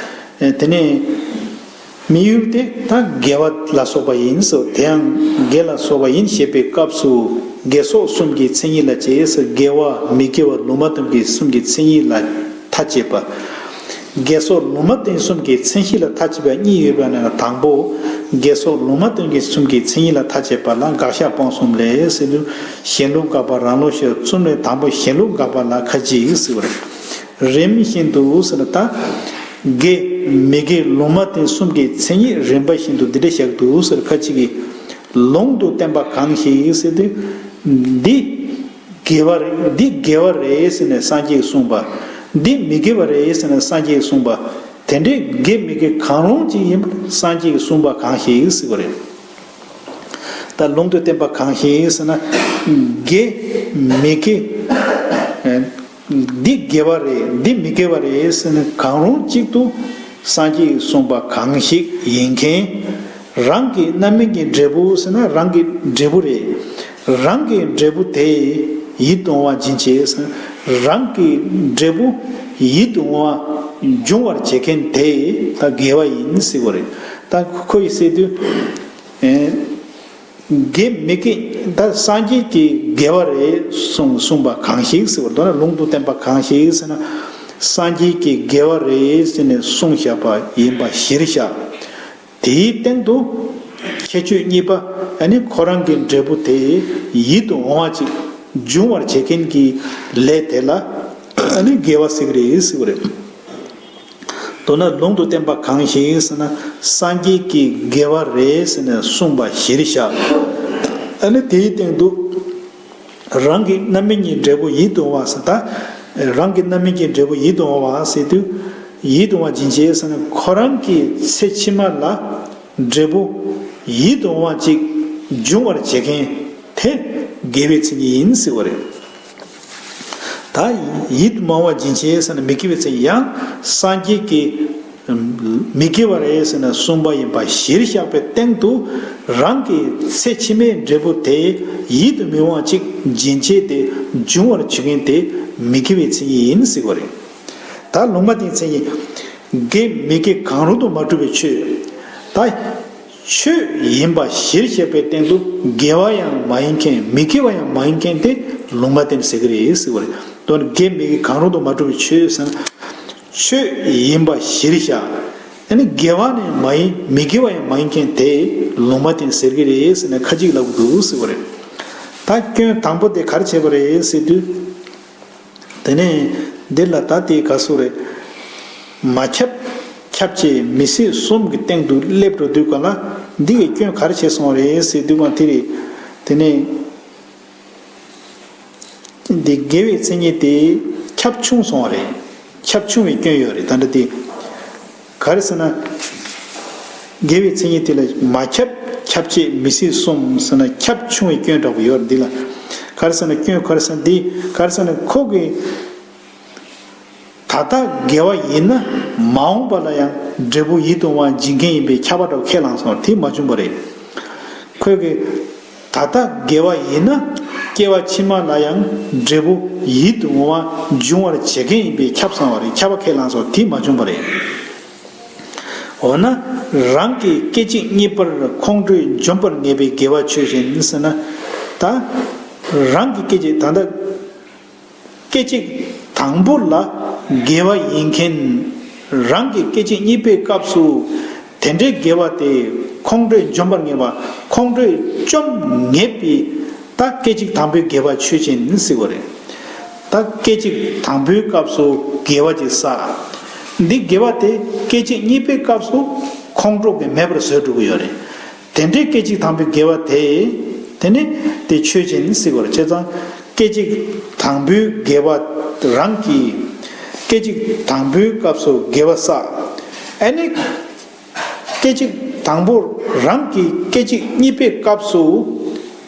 ད། དེ་ནས། དམིགས་ཡུལ་དེ་ད་དགེ་བ་ལ་སོགས་པ་ཡིན་ཟེར། དེ་ཡང་དགེ་ལ་སོགས་པ་ཡིན་ཞེས་པའི་སྐབས་སུ། དགེ་སོགས་གསུམ་གྱི་མཚན་ཉིད་ལ་བྱས་ཟེར། དགེ་བ་མི་དགེ་བ་ལུང་མ་བསྟན་གྱི་གསུམ་གྱི་མཚན་ཉིད་ལ་མཐའ་དཔྱད་པ། དགེ་སོགས་ལུང་མ་བསྟན་གསུམ་གྱི་མཚན་གཞི་ལ་མཐའ་དཔྱད་པ་གཉིས་ཡོད་པ་ན། དང་པོ། དགེ་སོགས་ལུང་མ་བསྟན་གྱི་གསུམ་གྱི་མཚན་ཉིད་ལ་མཐའ་དཔྱད་པ་ལ་དགག་བཞག་སྤོང་གསུམ་ལས་ཟེར་དུས། གཞན་ལུགས་དགག་པ་རང་ལུགས་བཤད་གསུམ་ལས་དང་པོ་གཞན་ལུགས་དགག་པ་ལ་ཁ་ཅིག་ཟེར་བ་རེད། རིམ་བཞིན་དུ་ཟེར་ན་ད། དགེ་མི་དགེ་ལུང་མ་བསྟན་གསུམ་གྱི་མཚན་ཉིད་རིམ་པ་བཞིན་དུ་འདི་འདྲ་བཞག་འདུག་ཟེར། ཁ་ཅིག་གིས་ལུང་དུ་བསྟན་པ་གང་ཞིག་ཟེར་དུས། འདི་དགེ་བ་རེད། འདི་དགེ་བ་རེད་ཟེར་ནས་སངས་རྒྱས་ཀྱིས་གསུངས་པ། འདི་མི་དགེ་བ་རེད་ཟེར་ནས་སངས་རྒྱས་ཀྱིས་གསུངས་པ། དེ་འདྲའི་དགེ་མི་དགེ་གང་རུང་ཅིག་ཡིན་པར་སངས་རྒྱས་ཀྱིས་གསུངས་པ་གང་ཞིག་ཟེར་བ་རེད། ད་ལུང་དུ་བསྟན་པ་གང་ཞིག་ཟེར་ན། དགེ་མི་དགེ། འདི་དགེ་བ་རེད། འདི་མི་དགེ་བ་རེད་ཟེར་ནས་གང་རུང་གཅིག་ཏུ་སངས་རྒྱས་ཀྱིས་གསུངས་པ་གང་ཞིག་ཡིན་མཁན། རང་གི་རྣམ་སྨིན་གྱི་འབྲས་བུ་ཟེར་ན་རང་གི་འབྲས་བུ་རེད། རང་གི་འབྲས་བུ་དེ་ཡིད་དུ་འོང་བ་སྦྱིན་བྱེད་ཟེར་ན། རང་གི་འབྲས་བུ་ཡིད་དུ་འོང་བ་འབྱུང་བར་བྱེད་མཁན་དེ་ད་དགེ་བ་ཡིན་ཟེར་བ་རེད། ད་ཁོ་ཡིས་ཟེར་དུས། དགེ་མི་དགེ། ད་སངས་རྒྱས་ཀྱིས་དགེ་བ་རེད་གསུངས་གསུངས་པ་གང་ཞིག་ཟེར་བ། མདོར་ན་ལུང་དུ་བསྟན་པ་གང་ཞིག་ཟེར་ན། སངས་རྒྱས་ཀྱིས་དགེ་བ་རེད་ཟེར་ནས་གསུངས་བཞག་པ་ཡིན་པ་གཞིར་བཞག་དེའི་སྟེང་དུ་ཁྱད་ཆོས་གཉིས་པ། ཨ་ནི་ཁོ་རང་གི་འབྲས་བུ་དེ་ཡིད་དུ་འོང་བ་ཅིག་འབྱུང་བར་བྱེད་མཁན་གྱི་ལས་དེ་ལ་ཨ་ནི་དགེ་བ་ཟེར་གི་རེད་ཟེར་བ་རེད། མདོར་ན་ལུང་དུ་བསྟན་པ་གང་ཞིག་ཟེར་ན། སངས་རྒྱས་ཀྱིས་དགེ་བ་རེད་ཟེར་ནས་གསུངས་པ་གཞིར་བཞག་ཨ་ནི་དེའི་སྟེང་དུ་རང་གི་རྣམ་སྨིན་གྱི་འབྲས་བུ་ཡིད་དུ་འོང་བ་ཟེར། ད་རང་གི་རྣམ་སྨིན་གྱི་འབྲས་བུ་ཡིད་དུ་འོང་བ་ཟེར་དུས། ཡིད་དུ་འོང་བ་སྦྱིན་བྱེད་ཟེར་ན་ཁོ་རང་གི་ཚེ་ཕྱི་མ་ལ་འབྲས་བུ་ཡིད་དུ་འོང་བ་ཅིག་འབྱུང་བར་བྱེད་མཁན་དེ་དགེ་བའི་མཚན་ཉིད་ཡིན་ཟེར་བ་རེད། ད་ཡིད་དུ་མ་འོང་བ་སྦྱིན་བྱེད་ཟེར་ན་མི་དགེ་བའི་མཚན་ཉིད། ཡང་སངས་རྒྱས་ཀྱིས་ མི་དགེ་བ་རེད་ཟེར་ན་གསུམ་པ་ཡིན་པ་གཞིར་བཞག་པའི་སྟེང་དུ། རང་གི་ཚེ་ཕྱི་མའི་འབྲས་བུ་དེ་ཡིད་དུ་མི་འོང་བ་ཅིག་སྦྱིན་བྱས་ཏེ་འབྱུང་བར་བྱེད་མཁན་དེ་མི་དགེ་བའི་མཚན་ཉིད་ཡིན་ཟེར་བ་རེད། ད་ལུང་མ་བསྟན་མཚན་ཉིད། དགེ་མི་དགེ་གང་རུང་དུ་མ་གྲུབ་པའི་ཆོས། ད་ཆོས་ཡིན་པ་གཞིར་བཞག་པའི་སྟེང་དུ་དགེ་བ་ཡང་མ་ཡིན་མཁན། མི་དགེ་བ་ཡང་མ་ཡིན་མཁན་དེ་ལུང་མ་བསྟན་ཟེར་གྱི་རེད་ཟེར་བ་རེད། དོན་དགེ་མི་དགེ་གང་རུང་དུ་མ་གྲུབ་པའི་ཆོས་ཟེར་ན། ཆོས་ཡིན་པ་གཞིར་བཞག་ཨ་ནི་དགེ་བ་ནི་མ་ཡིན། མི་དགེ་བ་ཡང་མ་ཡིན་མཁན་དེ་ལུང་མ་བསྟན་ཟེར་གྱི་རེད་ཟེར་ནས་ཁ་ཅིག་ལབ་ཀྱི་འདུག་ཟེར་བ་རེད། ད་སྐྱོན་དང་པོ་དེ་ག་རེ་བྱས་པ་རེད་ཟེར་དུས། དེ་ནས་འདི་ལ་ད་དེ་ག་སུ་རེད། མ་ཁྱབ། ཁྱབ་བྱེད་མི་སྲིད་གསུམ་གྱི་སྟེང་དུ་སླེབས་འགྲོ་དུས་ག་ལ་འདི་གི་སྐྱོན་ག་རེ་བྱས་སོང་རེད་ཟེར་དུས་ག་དེ་རེད། དེ་ནས་འདི་དགེ་བའི་མཚན་ཉིད་དེ་ཁྱབ་ཆུང་སོང་བ་རེད། ཁྱབ་ཆུང་བའི་སྐྱོན་ཡོད་རེད། ད་འདྲ་དེ་ག་རེ་ཟེར་ན། དགེ་བའི་མཚན་ཉིད་དེ་ལ་མ་ཁྱབ། ཁྱབ་བྱེད་མི་སྲིད་གསུམ་ཟེར་ན་ཁྱབ་ཆུང་བའི་སྐྱོན་འདྲ་པོ་ཡོད་རེད་འདི་ལ། ག་རེ་ཟེར་ན་སྐྱོན་ག་རེ་ཟེར་ན་འདི་ག་རེ་ཟེར་ན་ཁོ་གི་ད་ལྟ་དགེ་བ་ཡིན་ན་མ་འོངས་པ་ལ་ཡང་འབྲས་བུ་ཡིད་དུ་འོང་བ་འབྱིན་མཁན་ཡིན་པའི་ཁྱབ་པ་འདྲ་པོ་ཁས་བླངས་སོང་བ་དེ་མ་བྱུང་བ་རེད། ཁོས་གི་ད་ལྟ་དགེ་བ་ཡིན་ན་སྐྱེ་བ་ཕྱི་མ་ལ་ཡང་འབྲས་བུ་ཡིད་དུ་འོང་བ་འབྱུང་བར་བྱེད་མཁན་ཡིན་པས་ཁྱབ་སོང་བ་རེད། ཁྱབ་པ་ཁས་བླངས་སོང་དེ་མ་བྱུང་བ་རེད། འོ་ན་རང་གི་སྐད་ཅིག་གཉིས་པར་ཁོང་ཁྲོས་འཇོམས་པར་ངེས་པའི་དགེ་བ་ཆོས་ཅན་ཟེར་ན། ད་རང་གི་སྐད་ཅིག་ད་ལྟ་སྐད་ཅིག་དང་པོ་ལ་དགེ་བ་ཡིན་མཁན། རང་གི་སྐད་ཅིག་གཉིས་པའི་སྐབས་སུ་དེ་འདྲའི་དགེ་བ་དེ་ཁོང་ཁྲོས་འཇོམས་པར་ངེས་པ། ཁོང་ཁྲོས་བཅོམ་ངེས་པའི་ད་སྐད་ཅིག་དང་པོའི་དགེ་བ་ཆོས་ཅན་ཟེར་བ་རེད། ད་སྐད་ཅིག་དང་པོའི་སྐབས་སུ་དགེ་བ་ཅིག་བསགས། འདི་དགེ་བ་དེ་སྐད་ཅིག་གཉིས་པའི་སྐབས་སུ་ཁོང་ཁྲོ་གིས་མེད་པར་བཟོས་འགྲོ་གི་ཡོད་རེད། དེ་འདྲའི་སྐད་ཅིག་དང་པོའི་དགེ་བ་དེ། དེ་ནི་དེ་ཆོས་ཅན་ཟེར་བ་རེད། བྱས་ཙང་སྐད་ཅིག་དང་པོའི་དགེ་བ་རང་གིས་སྐད་ཅིག་དང་པོའི་སྐབས་སུ་དགེ་བ་བསགས། ཨ་ནི་སྐད་ཅིག་དང་པོ་རང་གིས་སྐད་ཅིག་གཉིས་པའི་སྐབས་སུ་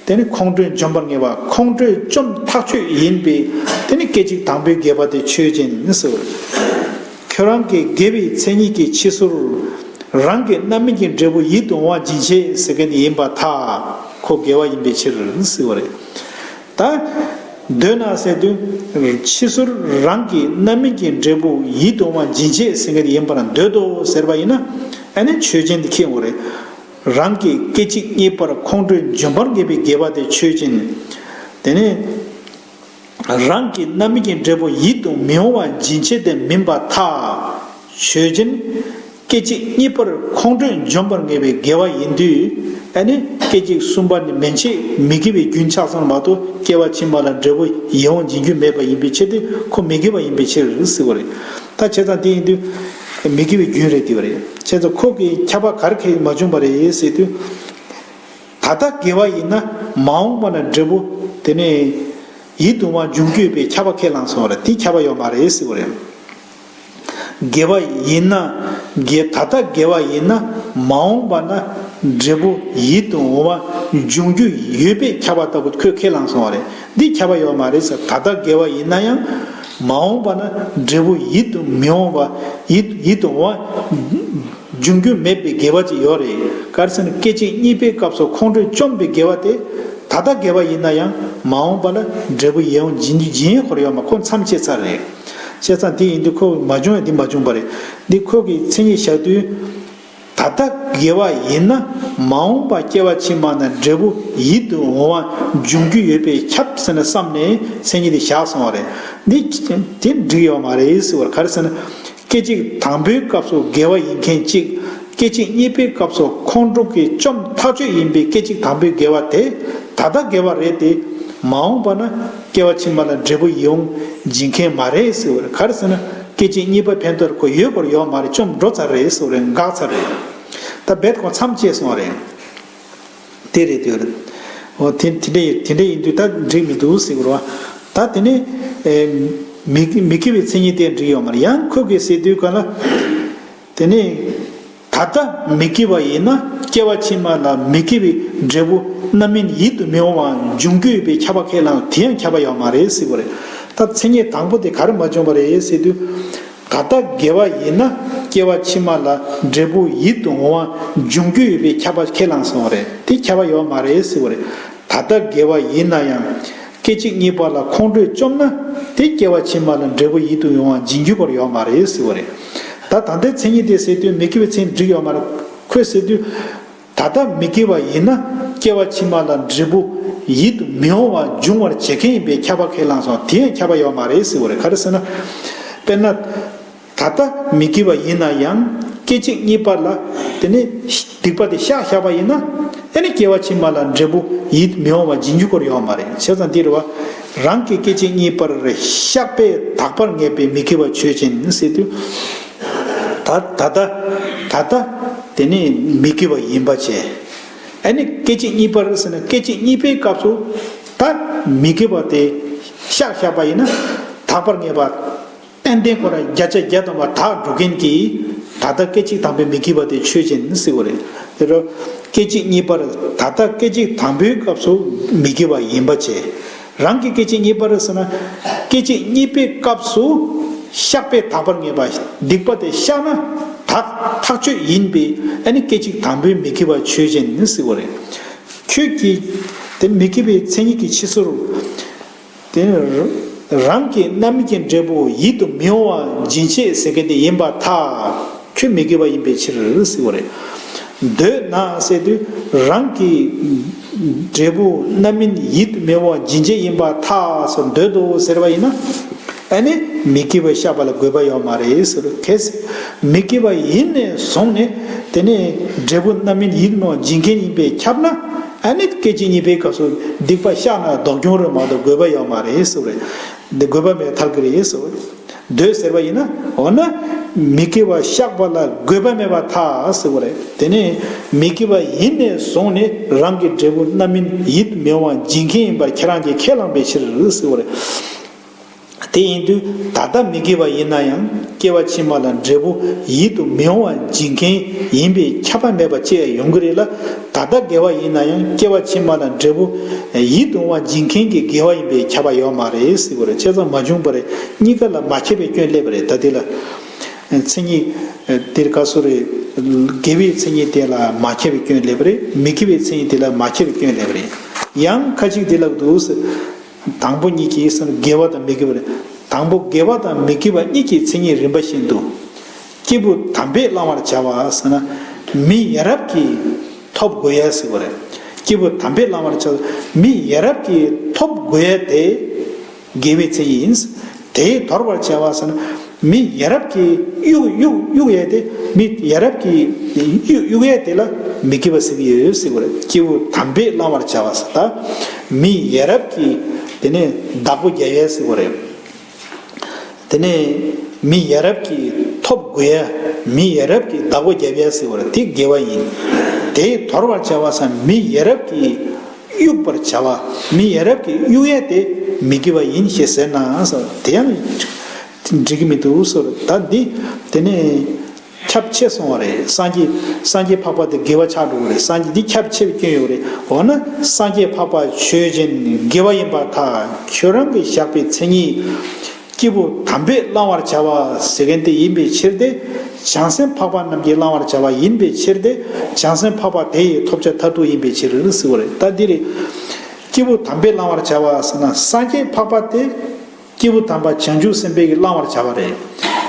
དེ་ནི་ཁོང་ཁྲོས་འཇོམས་པར་ངེས་པ། ཁོང་ཁྲོས་བཅོམ་ཐག་ཆོད་ཡིན་པས་དེ་ནི་སྐད་ཅིག་དང་པོའི་དགེ་བ་དེ་ཆོས་ཅན་ཟེར་བ་རེད། ཁྱོད་རང་གི་དགེ་བའི་མཚན་ཉིད་ཀྱི་ཕྱི་ཟུར། རང་གི་རྣམ་སྨིན་གྱི་འབྲས་བུ་ཡིད་དུ་འོང་བ་སྦྱིན་བྱེད་ཟེར་མཁན་དེ་ཡིན་པར་ཐལ། ཁོ་དགེ་བ་ཡིན་པའི་ཕྱིར་ཟེར་བ་རེད། ད་འདོད་ན་ཟེར་དུས་ཕྱི་ཟུར་རང་གི་རྣམ་སྨིན་གྱི་འབྲས་བུ་ཡིད་དུ་འོང་བ་སྦྱིན་བྱེད་ཟེར་མཁན་དེ་ཡིན་པར་འདོད་དོ་ཟེར་བ་ཡིན་ན། ཨ་ནི་ཆོས་ཅན་དེ་ཁེགས་འོང་རེད། རང་གི་སྐད་ཅིག་གཉིས་པར་ཁོང་ཁྲོས་འཇོམས་པར་ངེས་པའི་དགེ་བ་དེ་ཆོས་ཅན། དེ་ནས། རང་གི་རྣམ་སྨིན་གྱི་འབྲས་བུ་ཡིད་དུ་མི་འོང་བ་སྦྱིན་བྱེད་དེ་མིན་པར་ཐལ། ཆོས་ཅན། སྐད་ཅིག་གཉིས་པར་ཁོང་ཁྲོས་འཇོམས་པར་ངེས་པའི་དགེ་བ་ཡིན་དུས། ཨ་ནི་སྐད་ཅིག་གསུམ་པ་ནི་མན་ཆད་མི་དགེ་བའི་རྒྱུན་ཆགས་སོང་མ་གཏོགས་སྐྱེ་བ་ཕྱི་མ་ལ་འབྲས་བུ་ཡིད་འོང་སྦྱིན་རྒྱུ་མེད་པ་ཡིན་པའི་ཕྱིར་ཏེ་ཁོ་མི་དགེ་བ་ཡིན་པའི་ཕྱིར་ཟེར་བ་རེད། ད་བྱས་ཙང་དེ་ཡིན་དུས་མི་དགེ་བའི་རྒྱུན་རེད་དེ་བ་རེད། བྱས་ཙང་ཁོ་གི་ཁྱབ་པ་ག་རེ་ཁས་མ་བྱུང་བ་རེད་ཟེར་དུས། ད་ལྟ་དགེ་བ་ཡིན་ན་མ་འོངས་པ་ན་འབྲས་བུ་དེ་ནས་ཡིད་དུ་འོང་བ་འབྱུང་རྒྱུ་ཡོད་པའི་ཁྱབ་པ་ཁས་བླངས་སོང་བ་རེད། དེ་ཁྱབ་པ་ཡོད་མ་རེད་ཟེར་བ་རེད། དགེ་བ་ཡིན་ན་དགེ་ད་ལྟ་དགེ་བ་ཡིན་ན་མ་འོངས་པ་ན་འབྲས་བུ་ཡིད་དུ་འོང་བ་འབྱུང་རྒྱུ་ཡོད་པའི་ཁྱབ་པ་ལྟ་བུ་ཁོས་ཁས་བླངས་སོང་བ་རེད། འདི་ཁྱབ་པ་ཡོད་མ་རེད་ཟེར། ད་ལྟ་དགེ་བ་ཡིན་ན་ཡང་མ་འོངས་པ་ན་འབྲས་བུ་ཡིད་དུ་མི་འོང་བ་ཡིད་ཡིད་དུ་འོང་བ། འབྱུང་རྒྱུ་མེད་པའི་དགེ་བ་ཅིག་ཡོད་རེད། ག་རེ་ཟེར་ན་སྐད་ཅིག་གཉིས་པའི་སྐབས་སུ་ཁོང་ཁྲོས་བཅོམ་པའི་དགེ་བ་དེ། ད་ལྟ་དགེ་བ་ཡིན་ན་ཡང་མ་འོངས་པ་ལ་འབྲས་བུ་ཡིད་འོང་སྦྱིན་རྒྱུ་སྦྱིན་ཡས་ཁོ་ར་ཡོད་མ། ཁོ་མཚམས་བཅད་ཚར་རེད། བྱས་ཙང་དེ་ཡིན་དུས་ཁོ་མ་བྱུང་ཡང་འདི་མ་བྱུང་བ་རེད། འདི་ཁོ་གི་མཚན་ཉིད་བཞག་དུས། ད་ལྟ་དགེ་བ་ཡིན་ན་མ་འོངས་པ་སྐྱེ་བ་ཕྱི་མ་ན་འབྲས་བུ་ཡིད་དུ་འོང་བ་འབྱུང་རྒྱུ་ཡོད་པས་ཁྱབ་ཟེར་ནས་བསམ་ནས་མཚན་ཉིད་དེ་བཞག་སོང་བ་རེད། འདི་དེ་འགྲིག་ཡོད་མ་རེད་ཟེར་བ་རེད། ག་རེ་ཟེར་ན། སྐད་ཅིག་དང་པོའི་སྐབས་སུ་དགེ་བ་ཡིན་མཁན་གཅིག་སྐད་ཅིག་གཉིས་པའི་སྐབས་སུ་ཁོང་ཁྲོ་གིས་བཅོམ་ཐག་ཆོད་ཡིན་པའི་སྐད་ཅིག་དང་པོའི་དགེ་བ་དེ་ད་ལྟ་དགེ་བ་རེད་དེ། མ་འོངས་པ་ན་སྐྱེ་བ་ཕྱི་མ་ལ་འབྲས་བུ་ཡིད་འོང་སྦྱིན་མཁན་མ་རེད་ཟེར་བ་རེད། ག་རེ་ཟེར་ན་སྐད་ཅིག་གཉིས་པ་ཕན་ཐོགས་ཁོ་ཡོད་སྐོར་ཡོད་མ་རེད། བཅོམ་འགྲོ་ཚར་རེད་ཟེར་བ་རེད། འགག་ཚར་རེད། ད་རྦད་ཁོ་མཚམས་བཅད་སོང་བ་རེད། དེ་རེད་དེ་རེད། འོ་དེ་དེ་འདྲ་དེ་འདྲ་ཡིན་དུས་ད་འགྲིག་མི་འདུག་ཟེར་བ་རེད་བ། ད་དེ་ནས་ཨེ་མི་མི་དགེ་བའི་མཚན་ཉིད་དེ་འགྲིག་ཡོད་མ་རེད། ཡང་ཁོ་གིས་ཟེར་དུས་ག་ལ། དེ་ནས་ད་ལྟ་མི་དགེ་བ་ཡིན་ན་སྐྱེ་བ་ཕྱི་མ་ལ་མི་དགེ་བའི་འབྲས་བུ་རྣམ་སྨིན་ཡིད་དུ་མི་འོང་བ་འབྱུང་རྒྱུ་ཡོད་པའི་ཁྱབ་པ་ཁས་བླངས། དེ་ཡང་ཁྱབ་པ་ཡོད་མ་རེད་ཟེར་བ་རེད། ད་མཚན་ཉིད་དང་པོ་དེ་ག་རེ་མ་བྱུང་བ་རེད་ཟེར་དུས། ད་ལྟ་དགེ་བ་ཡིན་ན་སྐྱེ་བ་ཕྱི་མ་ལ་འབྲས་བུ་ཡིད་དུ་འོང་བ་འབྱུང་རྒྱུ་ཡོད་པའི་ཁྱབ་པ་ཁས་བླངས་སོང་བ་རེད། དེ་ཁྱབ་པ་ཡོད་མ་རེད་ཟེར་བ་རེད། ད་ལྟ་དགེ་བ་ཡིན་ན་ཡང་སྐད་ཅིག་གཉིས་པ་ལ་ཁོང་ཁྲོས་བཅོམ་ན་དེ་སྐྱེ་བ་ཕྱི་མ་ལ་འབྲས་བུ་ཡིད་དུ་འོང་བ་འབྱིན་རྒྱུ་སྐོར་ཡོད་མ་རེད་ཟེར་བ་རེད། ད་ད་ལྟའི་མཚན་ཉིད་དེ་ཟེར་དུས་མི་སྐྱེ་བའི་མཚན་ཉིད་འགྲིག་ཡོད་མ་རེད། ཁོས་ཟེར་དུས། ད་ལྟ་མི་སྐྱེ་བ་ཡིན་ན་སྐྱེ་བ་ཕྱི་མ་ལ་འབྲས་བུ་ཡིད་དུ་མི་འོང་བ་འབྱུང་བར་བྱེད་མཁན་ཡིན་པའི་ཁྱབ་པ་ཁས་བླངས་སོང་། དེ་ཡང་ཁྱབ་པ་ཡོད་མ་རེད་ཟེར་བ་རེད། ག་རེ་ཟེར་ན། དཔེར་ན། ད་ལྟ་མི་སྐྱེ་བ་ཡིན་ན་ཡང་སྐད་ཅིག་གཉིས་པ་ལ་དེ་ནི་སྡིག་པ་དེ་བཤགས་བཞག་པ་ཡིན་ན་ཨ་ནི་སྐྱེ་བ་ཕྱི་མ་ལ་འབྲས་བུ་ཡིད་མི་འོང་བ་འབྱིན་རྒྱུ་སྐོར་ཡོད་མ་རེད། བྱས་ཙང་འདི་རེད་བ། རང་གི་སྐད་ཅིག་གཉིས་པར་བཤགས་པས་དག་པར་ངེས་པའི་མི་སྐྱེ་བ་ཆོས་ཅན་ཟེར་དུས། ད་ད་ལྟ་ད་ལྟ་དེ་ནི་མི་སྐྱེ་བ་ཡིན་པ་བྱས། ཨ་ནི་སྐད་ཅིག་གཉིས་པར་ཟེར་ན་སྐད་ཅིག་གཉིས་པའི་སྐབས་སུ་ད་མི་སྐྱེ་བ་དེ་བཤགས་བཞག་པ་ཡིན་ན་དག་པར་ངེས་པ། ཏན་ཏན་ཁོ་རང་བརྒྱ་ཆ་བརྒྱ་ཐམ་པ་དག་འགྲོ་མཁན་གྱི་ད་ལྟ་སྐད་ཅིག་དང་པོའི་མི་སྐྱེ་བ་དེ་ཆོས་ཅན་ཟེར་བ་རེད། དེ་རུ་སྐད་ཅིག་གཉིས་པར་ད་ལྟ་སྐད་ཅིག་དང་པོའི་སྐབས་སུ་མི་སྐྱེ་བ་ཡིན་པ་བྱས། རང་གི་སྐད་ཅིག་གཉིས་པར་ཟེར་ན་སྐད་ཅིག་གཉིས་པའི་སྐབས་སུ་བཤགས་པས་དག་པར་ངེས་པ། སྡིག་པ་དེ་བཤགས་ན་དག་ཐག་ཆོད་ཡིན་པའི་ཨ་ནི་སྐད་ཅིག་དང་པོའི་མི་སྐྱེ་བ་ཆོས་ཅན་ཟེར་བ་རེད། ཁྱོད་ཀྱིས་དེ་མི་སྐྱེ་བའི་མཚན་ཉིད་ཀྱི་ཕྱི་སོར། དེ་ནི་རང་གི་རྣམ་སྨིན་གྱི་འབྲས་བུ་ཡིད་དུ་མི་འོང་བ་འབྱིན་བྱེད་ཟེར་མཁན་དེ་ཡིན་པར་ཐལ། ཁྱོད་མི་སྐྱེ་བ་ཡིན་པའི་ཕྱིར་ཟེར་བ་རེད། འདོད་ན་ཟེར་དུས་རང་གི་འབྲས་བུ་རྣམ་སྨིན་ཡིད་དུ་མི་འོང་བ་འབྱིན་བྱེད་ཡིན་པར་ཐལ་ཟེར་འདོད་དོ་ཟེར་བ་ཡིན་ན། ཨ་ནི་མི་སྐྱེ་བ་བཤགས་པ་ལ་དགོས་པ་ཡོད་མ་རེད་ཟེར། གལ་སྲིད་མི་སྐྱེ་བ་ཡིན་ནས་བཟུང་ནས་དེ་ནས་འབྲས་བུ་རྣམ་སྨིན་ཡིད་དུ་མི་འོང་བ་འབྱིན་མཁན་ཡིན་པས་ཁྱབ་ན། ཨ་ནི་སྐད་ཅིག་གཉིས་པའི་སྐབས་སུ་སྡིག་པ་བཤགས་ན་ལྡོག་འགྱོ་རེད་མ་གཏོགས་དགོས་པ་ཡོད་མ་རེད་ཟེར་བ་རེད། འདི་དགོས་པ་མེད་ཐལ་གྱི་རེད་ཟེར་བ་རེད། འདོད་ཟེར་བ་ཡིན་ན་འོ་ན་མི་སྐྱེ་བ་བཤགས་པ་ལ་དགོས་པ་མེད་པར་ཐལ་ཟེར་བ་རེད། དེ་ནས་མི་སྐྱེ་བ་ཡིན་ནས་བཟུང་ནས་རང་གི་འབྲས་བུ་རྣམ་སྨིན་ཡིད་མི་འོང་བ་འབྱིན་མཁན་ཡིན་པར་ཁྱེད་རང་གིས་ཁས་བླངས་པའི་ཕྱིར་ཟེར་བ་རེད། དེ་ཡིན་དུས་ད་ལྟ་མི་སྐྱེ་བ་ཡིན་ན་ཡང་སྐྱེ་བ་ཕྱི་མ་ལ་འབྲས་བུ་ཡིད་དུ་མི་འོང་བ་འབྱིན་མཁན་ཡིན་པས་ཁྱབ་པ་མེད་པ་ཅི་ཡང་ཡོང་གི་རེད་ལ། ད་ལྟ་དགེ་བ་ཡིན་ན་ཡང་སྐྱེ་བ་ཕྱི་མ་ལ་འབྲས་བུ་ཡིད་དུ་འོང་བ་འབྱིན་མཁན་གྱི་དགེ་བ་ཡིན་པས་ཁྱབ་པ་ཡོད་མ་རེད་ཟེར་བ་རེད། བྱས་ཙང་མ་བྱུང་བ་རེད། གཉིས་ཀ་ལ་མ་ཁྱབ་པའི་སྐྱོན་སླེབས་པ་རེད། ད་དེ་ལ་མཚན་ཉིད་དེར་ག་སོ་རེད། དགེ་བའི་མཚན་ཉིད་དེ་ལ་མ་ཁྱབ་པའི་སྐྱོན་སླེབས་པ་རེད། མི་དགེ་བའི་མཚན་ཉིད་དེ་ལ་མ་ཁྱབ་པའི་སྐྱོན་སླེབས་པ་རེད། ཡང་ཁ་ཅིག་དེ་ལ་འདུག་ཟེར། དང་པོ་གཉིས་ཀྱིས་དགེ་བ་དང་མི་དགེ་བ་རེད། དང་པོ་དགེ་བ་དང་མི་དགེ་བ་གཉིས་ཀྱི་མཚན་ཉིད་རིམ་པ་བཞིན་དུ། སྐྱེས་བུ་དམ་པས་བླང་བར་བྱ་བ་ཟེར་ན། མི་ཡ་རབས་ཀྱིས་ཐོབ་དགོས་ཡ་ཟེར་བ་རེད། སྐྱེས་བུ་དམ་པས་བླང་བར་བྱ་བ་མི་ཡ་རབས་ཀྱིས་ཐོབ་དགོས་ཡ་དེ་དགེ་བའི་མཚན་ཉིད་ཡིན། དེས་དོར་བར་བྱ་བ་ཟེར་ན། མི་ཡ་རབས་ཀྱིས་གཡུག་གཡུག་གཡུག་ཡས་དེ་མི་ཡ་རབས་ཀྱིས་གཡུག་གཡུག་ཡས་དེ་ལ་མི་དགེ་བ་ཟེར་གྱི་ཡོད་ཟེར་བ་རེད། སྐྱེས་བུ་དམ་པས་བླང་བར་བྱ་བ་ཟེར་ད། མི་ཡ་རབས་ཀྱིས་དེ་ནས་བདག་པོ་རྒྱབ་ཡས་ཟེར་བ་རེད། དེ་ནས་མི་ཡ་རབས་ཀྱིས་ཐོབ་དགོས་ཡས་མི་ཡ་རབས་ཀྱིས་བདག་པོ་རྒྱབ་ཡས་ཟེར་བ་རེད། དེ་དགེ་བ་ཡིན། དེས་དོར་བར་བྱ་བ་ཟེར་མི་ཡ་རབས་ཀྱིས་གཡུག་པར་བྱ་བ་མི་ཡ་རབས་ཀྱིས་གཡུག་ཡས་དེ་མི་དགེ་བ་ཡིན་ཞེས་ཟེར་ན་ཟེར་དེ་ཡང་འགྲིག་གི་མི་འདུག་ཟེར། ད་འདི་དེ་ནས་ཁྱབ་ཆེ་སོང་བ་རེད། སངས་རྒྱས་སངས་རྒྱས་འཕགས་པ་དེ་དགེ་བ་ཆགས་འགྲོ་གི་རེད། སངས་རྒྱས་འདི་ཁྱབ་ཆེ་བའི་སྐྱོན་ཡོད་རེད། འོ་ན་སངས་རྒྱས་འཕགས་པ་ཆོས་ཅན་དགེ་བ་ཡིན་པར་ཐལ། ཁྱོད་རང་གིས་བཞག་པའི་མཚན་ཉིད། སྐྱེས་བུ་དམ་པས་བླང་བར་བྱ་བ་ཟེར་མཁན་དེ་ཡིན་པའི་ཕྱིར་ཏེ། བྱང་སེམས་འཕགས་པ་རྣམས་ཀྱིས་བླང་བར་བྱ་བ་ཡིན་པའི་ཕྱིར་ཏེ། བྱང་སེམས་འཕགས་པ་དེ་ཡི་ཐོབ་བྱ་མཐར་ཐུག་ཡིན་པའི་ཕྱིར་ཟེར་བ་རེད། ད་འདི་རེད། སྐྱེས་བུ་དམ་པས་བླང་བར་བྱ་བ་ཟེར་ན་སངས་རྒྱས་འཕགས་པ་དེ། སྐྱེས་བུ་དམ་པ་བྱང་ཆུབ་སེམས་དཔའ་གིས་བླང་བར་བྱ་བ་རེད།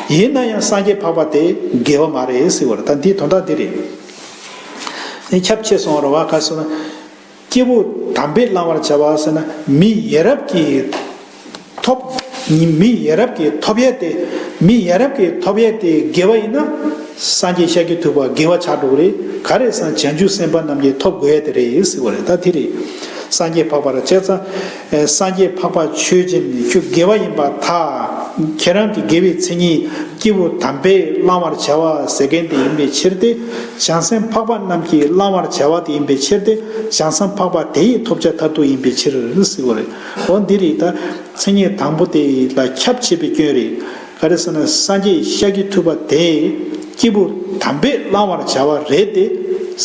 ཡིན་ན་ཡང་སངས་རྒྱས་འཕགས་པ་དེ་དགེ་བ་མ་རེད་ཟེར་བ་རེད། ད་འདིའི་དོན་དག་འདི་རེད། ནི་ཁྱབ་ཆེ་སོང་བ་རེད་བ། ག་ཟེར་ན། སྐྱེས་བུ་དམ་པས་བླང་བར་བྱ་བ་ཟེར་ན་མི་ཡ་རབས་ཀྱིས་ཐོབ། མི་ཡ་རབས་ཀྱིས་ཐོབ་ཡས་དེ། མི་ཡ་རབས་ཀྱིས་ཐོབ་ཡས་དེ་དགེ་བ་ཡིན་ན། སངས་རྒྱས་ཤཱཀྱ་ཐུབ་པ་དགེ་བ་ཆགས་འགྲོ་གི་རེད། ག་རེ་ཟེར་ན་བྱང་ཆུབ་སེམས་དཔའ་རྣམས་ཀྱིས་ཐོབ་དགོས་ཡས་དེ་རེད་ཟེར་བ་རེད། ད་དེ་རེད། སངས་རྒྱས་འཕགས་པ་རེད། བྱས་ཙང་། སངས་རྒྱས་འཕགས་པ་ཆོས་ཅན་ཁྱོད་དགེ་བ་ཡིན་པར་ཐལ། ཁྱེད་རང་གི་དགེ་བའི་མཚན་ཉིད། སྐྱེས་བུ་དམ་པས་བླང་བར་བྱ་བ་ཟེར་མཁན་དེ་ཡིན་པའི་ཕྱིར་ཏེ། བྱང་སེམས་འཕགས་པ་རྣམས་ཀྱིས་བླང་བར་བྱ་བ་དེ་ཡིན་པའི་ཕྱིར་ཏེ། བྱང་སེམས་འཕགས་པ་དེ་ཡི་ཐོབ་བྱ་མཐར་ཐུག་ཡིན་པའི་ཕྱིར་ཟེར་བ་རེད། འོ་འདི་རེད། ད་མཚན་ཉིད་དང་པོ་དེ་ལ་ཁྱབ་ཆེ་བའི་སྐྱོན་རེད། ག་རེ་ཟེར་ན་སངས་རྒྱས་ཤཱཀྱ་ཐུབ་པ་དེ་སྐྱེས་བུ་དམ་པས་བླང་བར་བྱ་བ་རེད་དེ།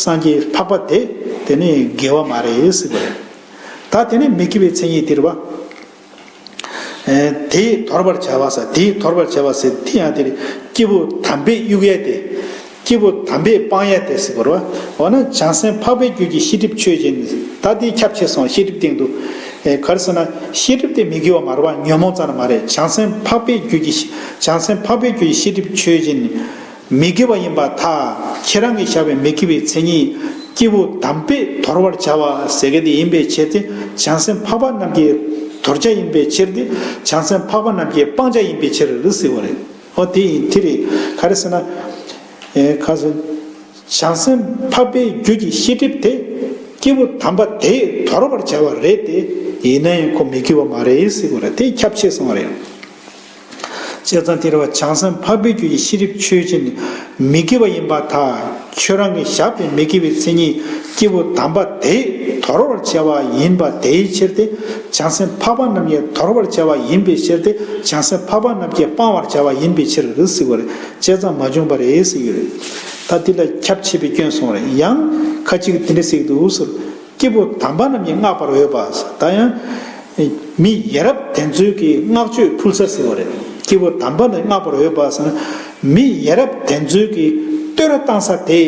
སངས་རྒྱས་འཕགས་པ་དེ་དེ་ནི་དགེ་བ་མ་རེད་ཟེར་བ་རེད། ད་དེ་ནི་མི་དགེ་བའི་མཚན་ཉིད་དེ་རེད་བ། དེས་དོར་བར་བྱ་བ་ཟེར། དེས་དོར་བར་བྱ་བ་ཟེར་དེ་ཡང་དེ་རེད། སྐྱེས་བུ་དམ་པས་གཡུག་ཡས་དེ། སྐྱེས་བུ་དམ་པས་སྤང་ཡས་དེ་ཟེར་བ་རེད་བ། འོ་ན་བྱང་སེམས་འཕགས་པའི་རྒྱུད་ཀྱི་ཤེས་སྒྲིབ་ཆོས་ཅན། ད་དེ་ཁྱབ་ཆེ་སོང་། ཤེས་སྒྲིབ་སྟེང་དུ། ཨེ་ག་རེ་ཟེར་ན། ཤེས་སྒྲིབ་དེ་མི་དགེ་བ་མ་རེད་བ། ཉོན་མོངས་ཙམ་མ་རེད། བྱང་སེམས་འཕགས་པའི་རྒྱུད་ཀྱི། བྱང་སེམས་འཕགས་པའི་རྒྱུད་ཀྱི་ཤེས་སྒྲིབ་ཆོས་ཅན། མི་དགེ་བ་ཡིན་པར་ཐལ། ཁྱེད་རང་གིས་བཞག་པའི་མི་དགེ་བའི་མཚན་ཉིད། སྐྱེས་བུ་དམ་པས་དོར་བར་བྱ་བ་ཟེར་མཁན་དེ་ཡིན་པའི་ཕྱིར་ཏེ། བྱང་སེམས་འཕགས་པ་རྣམས་ཀྱི་དོར་བྱ་ཡིན་པའི་ཕྱིར་ཏེ། བྱང་སེམས་འཕགས་པ་རྣམས་ཀྱི་སྤང་བྱ་ཡིན་པའི་ཕྱིར་ཟེར་བ་རེད། འོ་དེ་ཡིན་དེ་རེད། ག་རེ་ཟེར་ན། ཨེ་ག་ཟེར། བྱང་སེམས་འཕགས་པའི་རྒྱུད་ཀྱི་ཤེས་སྒྲིབ་དེ། སྐྱེས་བུ་དམ་པ་དེས་དོར་བར་བྱ་བ་རེད་དེ། ཡིན་ན་ཡང་ཁོ་མི་དགེ་བ་མ་རེད་ཟེར་བ་རེད། དེ་ཁྱབ་ཆེ་སོང་བ་རེད། བྱས་ཙང་དེ་རེད་བ། བྱང་སེམས་འཕགས་པའི་རྒྱུད་ཀྱི་ཤེས་སྒྲིབ་ཆོས་ཅན། མི་དགེ་བ་ཡིན་པར་ཐལ། ཁྱོད་རང་གིས་བཞག་པའི་མི་དགེ་བའི་མཚན་ཉིད། སྐྱེས་བུ་དམ་པ་དེས་དོར་བར་བྱ་བ་ཡིན་པ་དེའི་ཕྱིར་ཏེ། བྱང་སེམས་འཕགས་པ་རྣམས་ཀྱིས་དོར་བར་བྱ་བ་ཡིན་པའི་ཕྱིར་ཏེ། བྱང་སེམས་འཕགས་པ་རྣམས་ཀྱིས་སྤང་བར་བྱ་བ་ཡིན་པའི་ཕྱིར་ཟེར་བ་རེད། བྱས་ཙང་མ་བྱུང་བ་རེད་ཟེར་གྱི་ཡོད་རེད། ད་འདི་ལ་ཁྱབ་ཆེ་བའི་སྐྱོན་སོང་རེད། ཡང་ཁ་ཅིག་འདི་འདྲ་ཟེར་གྱི་འདུག་ཟེར། སྐྱེས་བུ་དམ་པ་རྣམས་ཀྱིས་བསྔགས་པར་འོས་པ། ད་ཡང་མི་ཡ་རབས་དེ་ཚོའི་གི་བསྔགས་བརྗོད་ཕུལ་ས་ཟེར་བ་རེད། སྐྱེས་བུ་དམ་པ་རྣམས་བསྔགས་པར་འོས་པ་ཟེར་ན། མི་ཡ་རབས་དེ་ཚོའི་གི་བསྟོད་ར་བཏང་ས་དེ་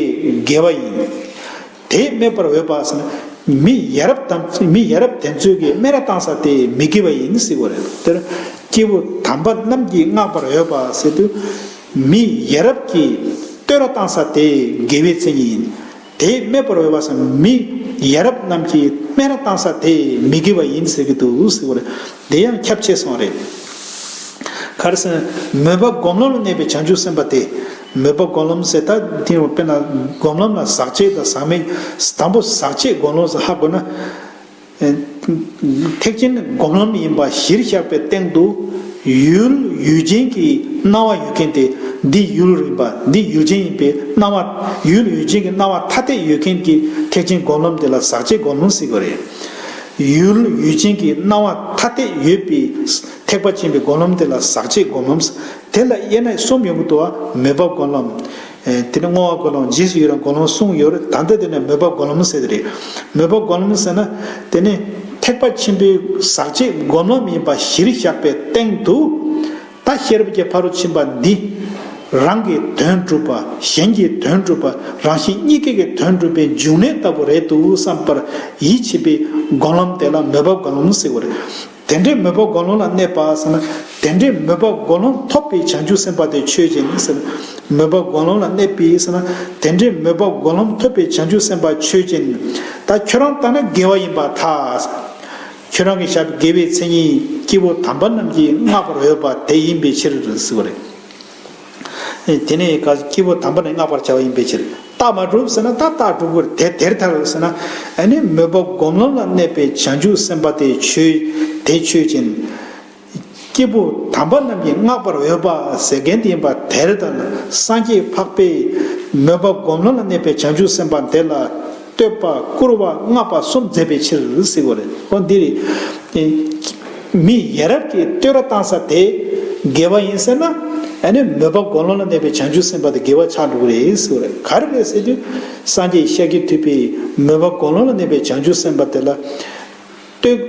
དགེ་བ་ཡིན། དེས་སྨད་པར་འོས་པ་ཟེར་ན། མི་ཡ་རབས་དམ། མི་ཡ་རབས་དེ་ཚོའི་གི་སྨད་ར་བཏང་ས་དེ་མི་དགེ་བ་ཡིན་ཟེར་བ་རེད། དེར་སྐྱེས་བུ་དམ་པ་རྣམས་ཀྱིས་བསྔགས་པར་འོས་པ་ཟེར་དུས། མི་ཡ་རབས་ཀྱིས་བསྟོད་ར་བཏང་ས་དེ་དགེ་བའི་མཚན་ཉིད་ཡིན། དེས་སྨད་པར་འོས་པ་ཟེར་ན། མི་ཡ་རབས་རྣམས་ཀྱིས་སྨད་ར་བཏང་ས་དེ་མི་དགེ་བ་ཡིན་ཟེར་གྱི་འདུག་ཟེར་བ་རེད། དེ་ཡང་ཁྱབ་ཆེ་སོང་རེད། ག་རེ་ཟེར་ན། མོས་པ་སྒོམ་ལམ་ལ་གནས་པའི་བྱང་ཆུབ་སེམས་དཔའ་དེ། མོས་པ་སྒོམ་ལམ་ཟེར་ད་དེ་དཔེར་ན་སྒོམ་ལམ་ལ་ཟག་བཅས་དང་ཟག་མེད། དང་པོ་ཟག་བཅས་སྒོམ་ལམ་ཟེར་ཧ་གོ་ན། ཐེག་ཆེན་སྒོམ་ལམ་ཡིན་པ་གཞིར་བཞག་པའི་སྟེང་དུ། ཡུལ་ཡུལ་ཅན་གྱི་སྣང་བ་ཡོད་མཁན་དེ། འདི་ཡུལ་ཡིན་པ། འདི་ཡུལ་ཅན་ཡིན་པའི་སྣང་བ། ཡུལ་ཡུལ་ཅན་གྱི་སྣང་བ་ཐ་དད་ཡོད་མཁན་གྱི་ཐེག་ཆེན་སྒོམ་ལམ་དེ་ལ་ཟག་བཅས་སྒོམ་ལམ་ཟེར་གྱི་རེད། ཡུལ་ཡུལ་ཅན་གྱི་སྣང་བ་ཐ་དད་ཡོད་པའི་ཐེག་པ་ཆེན་པོའི་སྒོམ་ལམ་དེ་ལ་ཟག་བཅས་སྒོམ་ལམ། དེ་ལ་དབྱེ་ན་གསུམ་ཡོང་གི་འདུག་བ། མོས་པ་སྒོམ་ལམ། ཨེ་དེ་ནས་བསྔོ་བ་སྒོམ་ལམ། རྗེས་སུ་ཡི་རང་སྒོམ་ལམ་གསུམ་ཡོད་རེད། ད་ལྟ་དེ་ནས་མོས་པ་སྒོམ་ལམ་ཟེར་དེ་རེད། མོས་པ་སྒོམ་ལམ་ཟེར་ན། དེ་ནི་ཐེག་པ་ཆེན་པོའི་ཟག་བཅས་སྒོམ་ལམ་ཡིན་པ་གཞིར་བཞག་པའི་སྟེང་དུ། ད་ཤེས་རབ་ཀྱི་ཕ་རོལ་ཕྱིན་པ་འདི། རང་གི་དོན་སྒྲུབ་པ། གཞན་གྱི་དོན་སྒྲུབ་པ། རང་གཞན་གཉིས་ཀའི་གི་དོན་སྒྲུབ་པའི་འབྱུང་གནས་ལྟ་བུ་རེད་འདུག་བསམ་པར་ཡིད་ཆེས་པའི་སྒོམ་ལམ་དེ་ལ་མོས་པ་སྒོམ་ལམ་ཟེར་བ་རེད། དེ་འདྲའི་མོས་པ་སྒོམ་ལམ་ལ་གནས་པ་ཟེར་ན། དེ་འདྲའི་མོས་པ་སྒོམ་ལམ་ཐོབ་པའི་བྱང་ཆུབ་སེམས་དཔའ་དེ་ཆོས་ཅན་ཟེར། མོས་པ་སྒོམ་ལམ་ལ་གནས་པའི་ཟེར་ན། དེ་འདྲའི་མོས་པ་སྒོམ་ལམ་ཐོབ་པའི་བྱང་ཆུབ་སེམས་དཔའ་ཆོས་ཅན། ད་ཁྱོད་རང་ལྟ་ན་དགེ་བ་ཡིན་པར་ཐལ། ཁྱོད་རང་གིས་བཞག་པའི་དགེ་བའི་མཚན་ཉིད་སྐྱེས་བུ་དམ་པ་རྣམས་ཀྱིས་བསྔགས་པར་འོས་པ་དེ་ཡིན་པའི་ཕྱིར་ཟེར་བ་རེད། དེ་ནས་སྐྱེས་བུ་དམ་པ་རྣམས་བསྔགས་པར་བྱ་བ་ཡིན་པའི་ཕྱིར། རྟགས་མ་གྲུབ་ཟེར་ན། ད་རྟགས་གྲུབ་དགོས་རེད། དེ་དེར་ཐལ་ཟེར་ན། ཨ་ནི་མོས་པ་སྒོམ་ལམ་ལ་གནས་པའི་བྱང་ཆུབ་སེམས་དཔའ་དེ་ཆོས། དེ་ཆོས་ཅན། སྐྱེས་བུ་དམ་པ་རྣམས་ཀྱིས་བསྔགས་པར་འོས་པ་ཟེར་མཁན་དེ་ཡིན་པ་དེར་ཐལ། སངས་རྒྱས་འཕགས་པས་མོས་པ་སྒོམ་ལམ་ལ་གནས་པའི་བྱང་ཆུབ་སེམས་དཔའ་དེ་ལ། བསྟོད་པ་བཀུར་བ་བསྔགས་པ་གསུམ་མཛད་པའི་ཕྱིར་ཟེར་བ་རེད། འོ་འདི་རེད། མི་ཡ་རབས་ཀྱིས་བསྟོད་ར་བཏང་ས་དེ་དགེ་བ་ཡིན་ཟེར་ན། ཨ་ནི་མོས་པ་སྒོམ་ལམ་ལ་གནས་པའི་བྱང་ཆུབ་སེམས་དཔའ་དེ་དགེ་བ་ཆགས་འགྲོ་གི་རེད་ཟེར་བ་རེད། ག་རེ་རེད་ཟེར་དུས། སངས་རྒྱས་ཤཱཀྱ་ཐུབ་པས་མོས་པ་སྒོམ་ལམ་ལ་གནས་པའི་བྱང་ཆུབ་སེམས་དཔའ་དེ་ལ། བསྟོད།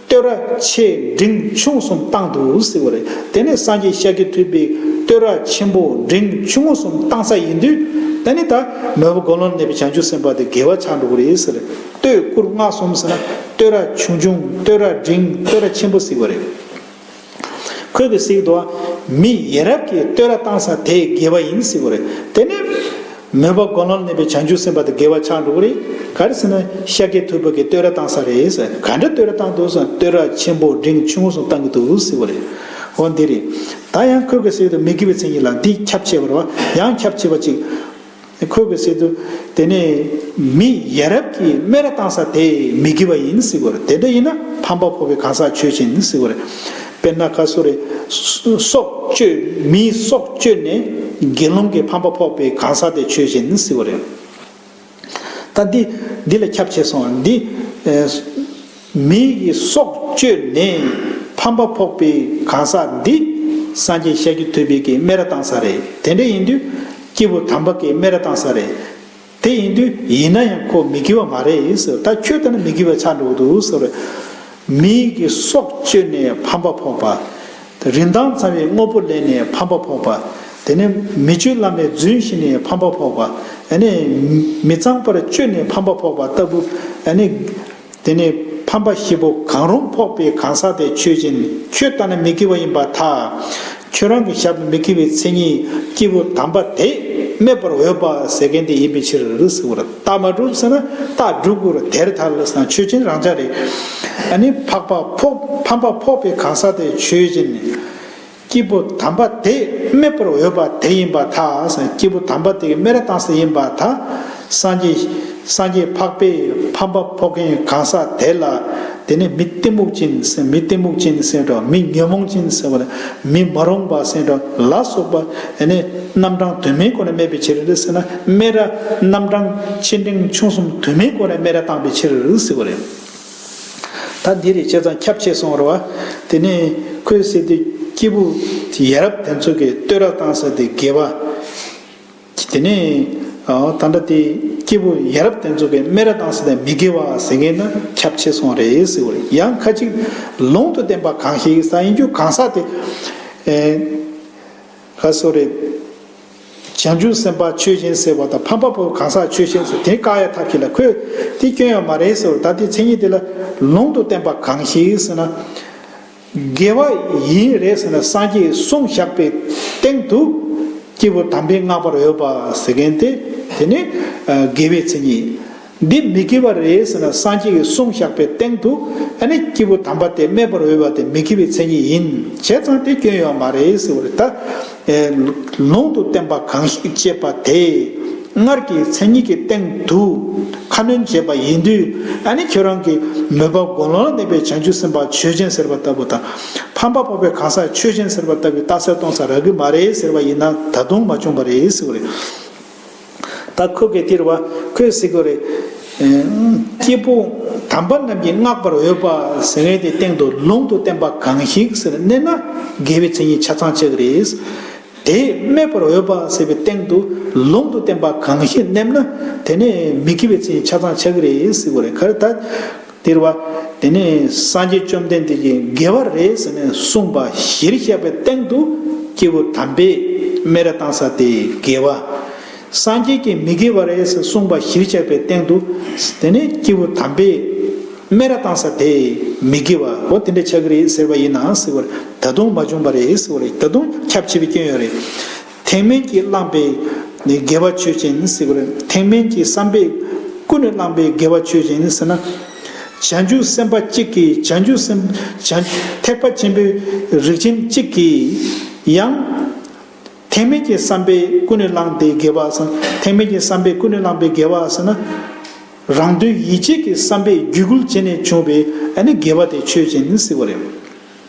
བསྟོད་ར་ཆེ་འབྲིང་ཆུང་གསུམ་བཏང་འདུག་ཟེར་བ་རེད། དེ་ནས་སངས་རྒྱས་ཤཱཀྱ་ཐུབ་པས་བསྟོད་ར་ཆེན་པོ་འབྲིང་ཆུང་ངུ་གསུམ་བཏང་ས་ཡིན་དུས། ད་ནི་ད་མོས་པ་སྒོམ་ལམ་གནས་པའི་བྱང་ཆུབ་སེམས་དཔའ་དེ་དགེ་བ་ཆགས་འགྲོ་གི་རེད་ཟེར། བསྟོད་བཀུར་བསྔགས་གསུམ་ཟེར་ན། བསྟོད་ར་ཆུང་ཆུང་། བསྟོད་ར་འབྲིང་། བསྟོད་ར་ཆེན་པོ་ཟེར་བ་རེད། ཁོས་གི་ཟེར་གི་འདུག་བ། མི་ཡ་རབས་ཀྱིས་བསྟོད་ར་བཏང་ས་དེ་དགེ་བ་ཡིན་ཟེར་བ་རེད། དེ་ནས་མོས་པ་སྒོམ་ལམ་གནས་པའི་བྱང་ཆུབ་སེམས་དཔའ་དེ་དགེ་བ་ཆགས་འགྲོ་གི་རེད། ག་རེ་ཟེར་ན། ཤཱཀྱ་ཐུབ་པ་གིས་བསྟོད་ར་བཏང་ས་རེད་ཟེར། ག་འདྲ་བསྟོད་ར་བཏང་འདུག་ཟེར་ན། བསྟོད་ར་ཆེན་པོ་འབྲིང་ཆུང་ངུ་གསུམ་བཏང་གི་འདུག་ཟེར་བ་རེད། འོ་འདི་རེད། ད་ཡང་ཁོས་གི་ཟེར་གི་འདུག། མི་དགེ་བའི་མཚན་ཉིད་ལ་འདི་ཁྱབ་ཆེ་བ་རེད་བ། ཡང་ཁྱབ་ཆེ་བ་ཅིག། ཁོས་གི་ཟེར་དུས། དེ་ནས་མི་ཡ་རབས་ཀྱིས་སྨད་ར་བཏང་ས་དེ་མི་དགེ་བ་ཡིན་ཟེར་བ་རེད། དེ་འདྲ་ཡིན་ན་ཕམ་པ་ཕོག་པའི་གང་ཟག་ཆོས་ཅན་ཟེར་བ་རེད། དཔེར་ན་ག་སུ་རེད། སྲོག་གཅོད། མིའི་སྲོག་གཅོད་ནས་དགེ་སློང་གི་ཕམ་པ་ཕོག་པའི་གང་ཟག་དེ་ཆོས་ཅན་ཟེར་བ་རེད། ད་འདི་འདི་ལ་ཁྱབ་ཆེ་སོང་། འདི། མི་ཡི་སྲོག་གཅོད་ནས་ཕམ་པ་ཕོག་པའི་གང་ཟག་འདི་སངས་རྒྱས་ཤཱཀྱ་ཐུབ་པའི་གིས་སྨད་ར་བཏང་ས་རེད། དེ་འདྲ་ཡིན་དུས་སྐྱེས་བུ་དམ་པ་གིས་སྨད་ར་བཏང་ས་རེད། དེ་ཡིན་དུས་ཡིན་ན་ཡང་ཁོ་མི་དགེ་བ་མ་རེད་ཟེར། ད་ཁྱོད་ལྟ་ན་མི་དགེ་བ་ཆགས་འགྲོ་གི་འདུག་ཟེར། མི་ཡི་གི་སྲོག་གཅོད་ནས་ཕམ་པ་ཕོག་པ། རིན་ཐང་ཚང་བའི་དངོས་པོ་ལེན་ནས་ཕམ་པ་ཕོག་པ། དེ་ནས་མི་ཆོས་བླ་མའི་རྫུན་བཤད་ནས་ཕམ་པ་ཕོག་པ། ཨ་ནི་མི་གཙང་པར་སྤྱོད་ནས་ཕམ་པ་ཕོག་པ་ལྟ་བུ། ཨ་ནི་དེ་ནས་ཕམ་པ་བཞི་པོ་གང་རུང་ཕོག་པའི་གང་ཟག་དེ་ཆོས་ཅན། ཁྱོད་ལྟ་ན་མི་དགེ་བ་ཡིན་པར་ཐལ། ཁྱོད་རང་གི་བཞག་པའི་མི་དགེ་བའི་མཚན་ཉིད་སྐྱེས་བུ་དམ་པ་དེ་སྨད་པར་འོས་པ་ཟེར་མཁན་དེ་ཡིན་པའི་ཕྱིར་ཟེར་བ་རེད། རྟགས་མ་གྲུབ་ཟེར་ན་རྟགས་སྒྲུབ་དགོས་རེད། དེར་ཐལ་ཟེར་ན་ཆོས་ཅན་རང་འཇགས་རེད། ཨ་ནི་ཕག་པ་ཕོག་ཕམ་པ་ཕོག་པའི་གང་ཟག་དེ་ཆོས་ཅན། སྐྱེས་བུ་དམ་པ་དེ་སྨད་པར་འོས་པ་དེ་ཡིན་པར་ཐལ། སྐྱེས་བུ་དམ་པ་དེ་གི་སྨད་ར་བཏང་ས་ཡིན་པར་ཐལ། སངས་རྒྱས་སངས་རྒྱས་འཕགས་པས་ཕམ་པ་ཕོག་མཁན་གང་ཟག་དེ་ལ། དེ་ནི་མི་གཏི་མུག་ཅན་ཟེར། མི་གཏི་མུག་ཅན་ཟེར་འགྲོ། མི་ཉོན་མོངས་ཅན་ཟེར་བ་ལ། མི་མ་རུངས་པ་ཟེར་འགྲོ་ལ་སོགས་པ། ཨ་ནི་རྣམ་གྲངས་དུ་མའི་སྒོ་ནས་སྨད་པའི་ཕྱིར་ཟེར་ན། སྨད་ར་རྣམ་གྲངས་ཆེ་འབྲིང་ཆུང་གསུམ་དུ་མའི་སྒོ་ནས་སྨད་ར་བཏང་བའི་ཕྱིར་ཟེར་བ་རེད། ད་འདི་རེད། བྱས་ཙང་ཁྱབ་ཆེ་སོང་བ་རེད་བ། དེ་ནས་ཁོས་ཟེར་དུས་སྐྱེས་བུ་ཡ་རབས་དེ་ཚོ་གི་བསྟོད་ར་བཏང་ས་དེ་དགེ་བ། དེ་ནས་ཨ་ད་ལྟ་དེ་སྐྱེས་བུ་ཡ་རབས་དེ་ཚོ་གི་སྨད་ར་བཏང་ས་དེ་མི་དགེ་བ་ཟེར་མཁན་ན་ཁྱབ་ཆེ་སོང་རེད་ཟེར་བ་རེད། ཡང་ཁ་ཅིག་ལུང་དུ་བསྟན་པ་གང་ཞིག་ཟེར་ཡིན་རྒྱུ་གང་ཟག་དེ། ཨེ། ག་སོ་རེད། བྱང་ཆུབ་སེམས་དཔའ་ཆོས་ཅན་ཟེར་བ་དང་ཕམ་པ་པོ་གང་ཟག་ཆོས་ཅན་ཟེར་དེ་བཀག་ཡ་ཐབས་ཤིག་ལ་ཁོས་དེ་སྐྱོན་ཡོད་མ་རེད་ཟེར་བ། ད་དེ་མཚན་ཉིད་དེ་ལ་ལུང་དུ་བསྟན་པ་གང་ཞིག་ཟེར་ན། དགེ་བ་ཡིན་རེད་ཟེར་ན་སངས་རྒྱས་གསུངས་བཞག་པའི་སྟེང་དུ་སྐྱེས་བུ་དམ་པས་བསྔགས་པར་འོས་པ་ཟེར་མཁན་དེ་དེ་ནི་དགེ་བའི་མཚན་ཉིད། འདི་མི་དགེ་བ་རེད་ཟེར་ན་སངས་རྒྱས་ཀྱིས་གསུངས་བཞག་པའི་སྟེང་དུ་ཨ་ནི་སྐྱེས་བུ་དམ་པ་དེ་སྨད་པར་འོས་པ་དེ་མི་དགེ་བའི་མཚན་ཉིད་ཡིན། བྱས་ཙང་དེ་སྐྱོན་ཡོད་མ་རེད་ཟེར་བ་རེད། ད་ལུང་དུ་བསྟན་པ་གང་ཞིག་ཅེས་པ་དེ་སྔར་གྱི་མཚན་ཉིད་ཀྱི་སྟེང་དུ་ཁ་སྣོན་བྱས་པ་ཡིན་དུས། ཨ་ནི་ཁྱོད་རང་གི་མོས་པ་ཀུན་སློང་ལ་གནས་པའི་བྱང་ཆུབ་སེམས་དཔའ་ཆོས་ཅན་ཟེར་བ་ལྟ་བུ་དང་། ཕམ་པ་ཕོག་པའི་གང་ཟག་ཆོས་ཅན་ཟེར་བ་ལྟ་བུའི་རྟགས་གསལ་གཏོང་ས་རག་གི་མ་རེད་ཟེར་བ་ཡིན་ན་ད་དུང་མ་བྱུང་བ་རེད་ཟེར་བ་རེད། ད་ཁོ་གིས་དེ་རེད་བ། ཁོས་ཟེར་གི་རེད། ཨེ། སྐྱེས་བུ་དམ་པ་རྣམས་ཀྱིས་བསྔགས་པར་འོས་པ་ཟེར་བའི་དེ་སྟེང་དུ་ལུང་དུ་བསྟན་པ་གང་ཞིག་ཟེར་གནས་ན་དགེ་བའི་མཚན་ཉིད་ཆ་ཚང་ཆགས་ཀྱི་རེད། དེས་སྨད་པར་འོས་པ་ཟེར་བའི་སྟེང་དུ་ལུང་དུ་བསྟན་པ་གང་ཞིག་གནས་ན་དེ་ནས་མི་དགེ་བའི་མཚན་ཉིད་ཆ་ཚང་ཆགས་ཀྱི་རེད་ཟེར་གི་རེད། ག་རེ་ད། དེ་རེད་བ། དེ་ནས་སངས་རྒྱས་བཅོམ་ལྡན་འདས་ཀྱིས་དགེ་བ་རེད་ཟེར་ནས་གསུངས་པ་གཞིར་བཞག་པའི་སྟེང་དུ་སྐྱེས་བུ་དམ་པས་སྨད་ར་བཏང་ས་དེ་དགེ་བ། སངས་རྒྱས་ཀྱིས་མི་དགེ་བ་རེད་ཟེར་གསུངས་པ་གཞིར་བཞག་པའི་སྟེང་དུ། དེ་ནས་སྐྱེས་བུ་དམ་པས་སྨད་ར་བཏང་ས་དེ་མི་དགེ་བ་འོ་དེ་འདྲ་ཆགས་ཀྱི་རེད་ཟེར་བ་ཡིན་ན་ཟེར་བ་རེད། ད་དུང་མ་བྱུང་བ་རེད་ཟེར་བ་རེད། ད་དུང་ཁྱབ་ཆེ་བའི་སྐྱོན་ཡོད་རེད། ཐེག་དམན་གྱིས་བསླངས་པའི་དགེ་བ་ཆོས་ཅན་ཟེར་བ་རེད། ཐེག་དམན་གྱི་བསམ་པས་ཀུན་ནས་བསླངས་པའི་དགེ་བ་ཆོས་ཅན་ཟེར་ན། བྱང་ཆུབ་སེམས་དཔའ་གཅིག་གིས་བྱང་ཆུབ་སེམས་བྱང་ཐེག་པ་ཆེན་པོའི་རིགས་ཅན་གཅིག་གིས་ཡང་། ཐེག་དམན་གྱི་བསམ་པས་ཀུན་ནས་བསླངས་ཏེ་དགེ་བ་ཟེར། ཐེག་དམན་གྱི་བསམ་པས་ཀུན་ནས་བསླངས་པའི་དགེ་བ་ཟེར་ན། རང་དོན་ཡིད་བྱེད་ཀྱི་བསམ་པས་རྒྱུད་བསྐུལ་བྱས་ནས་བྱུང་བའི་ཨ་ནི་དགེ་བ་དེ་ཆོས་ཅན་ཟེར་བ་རེད།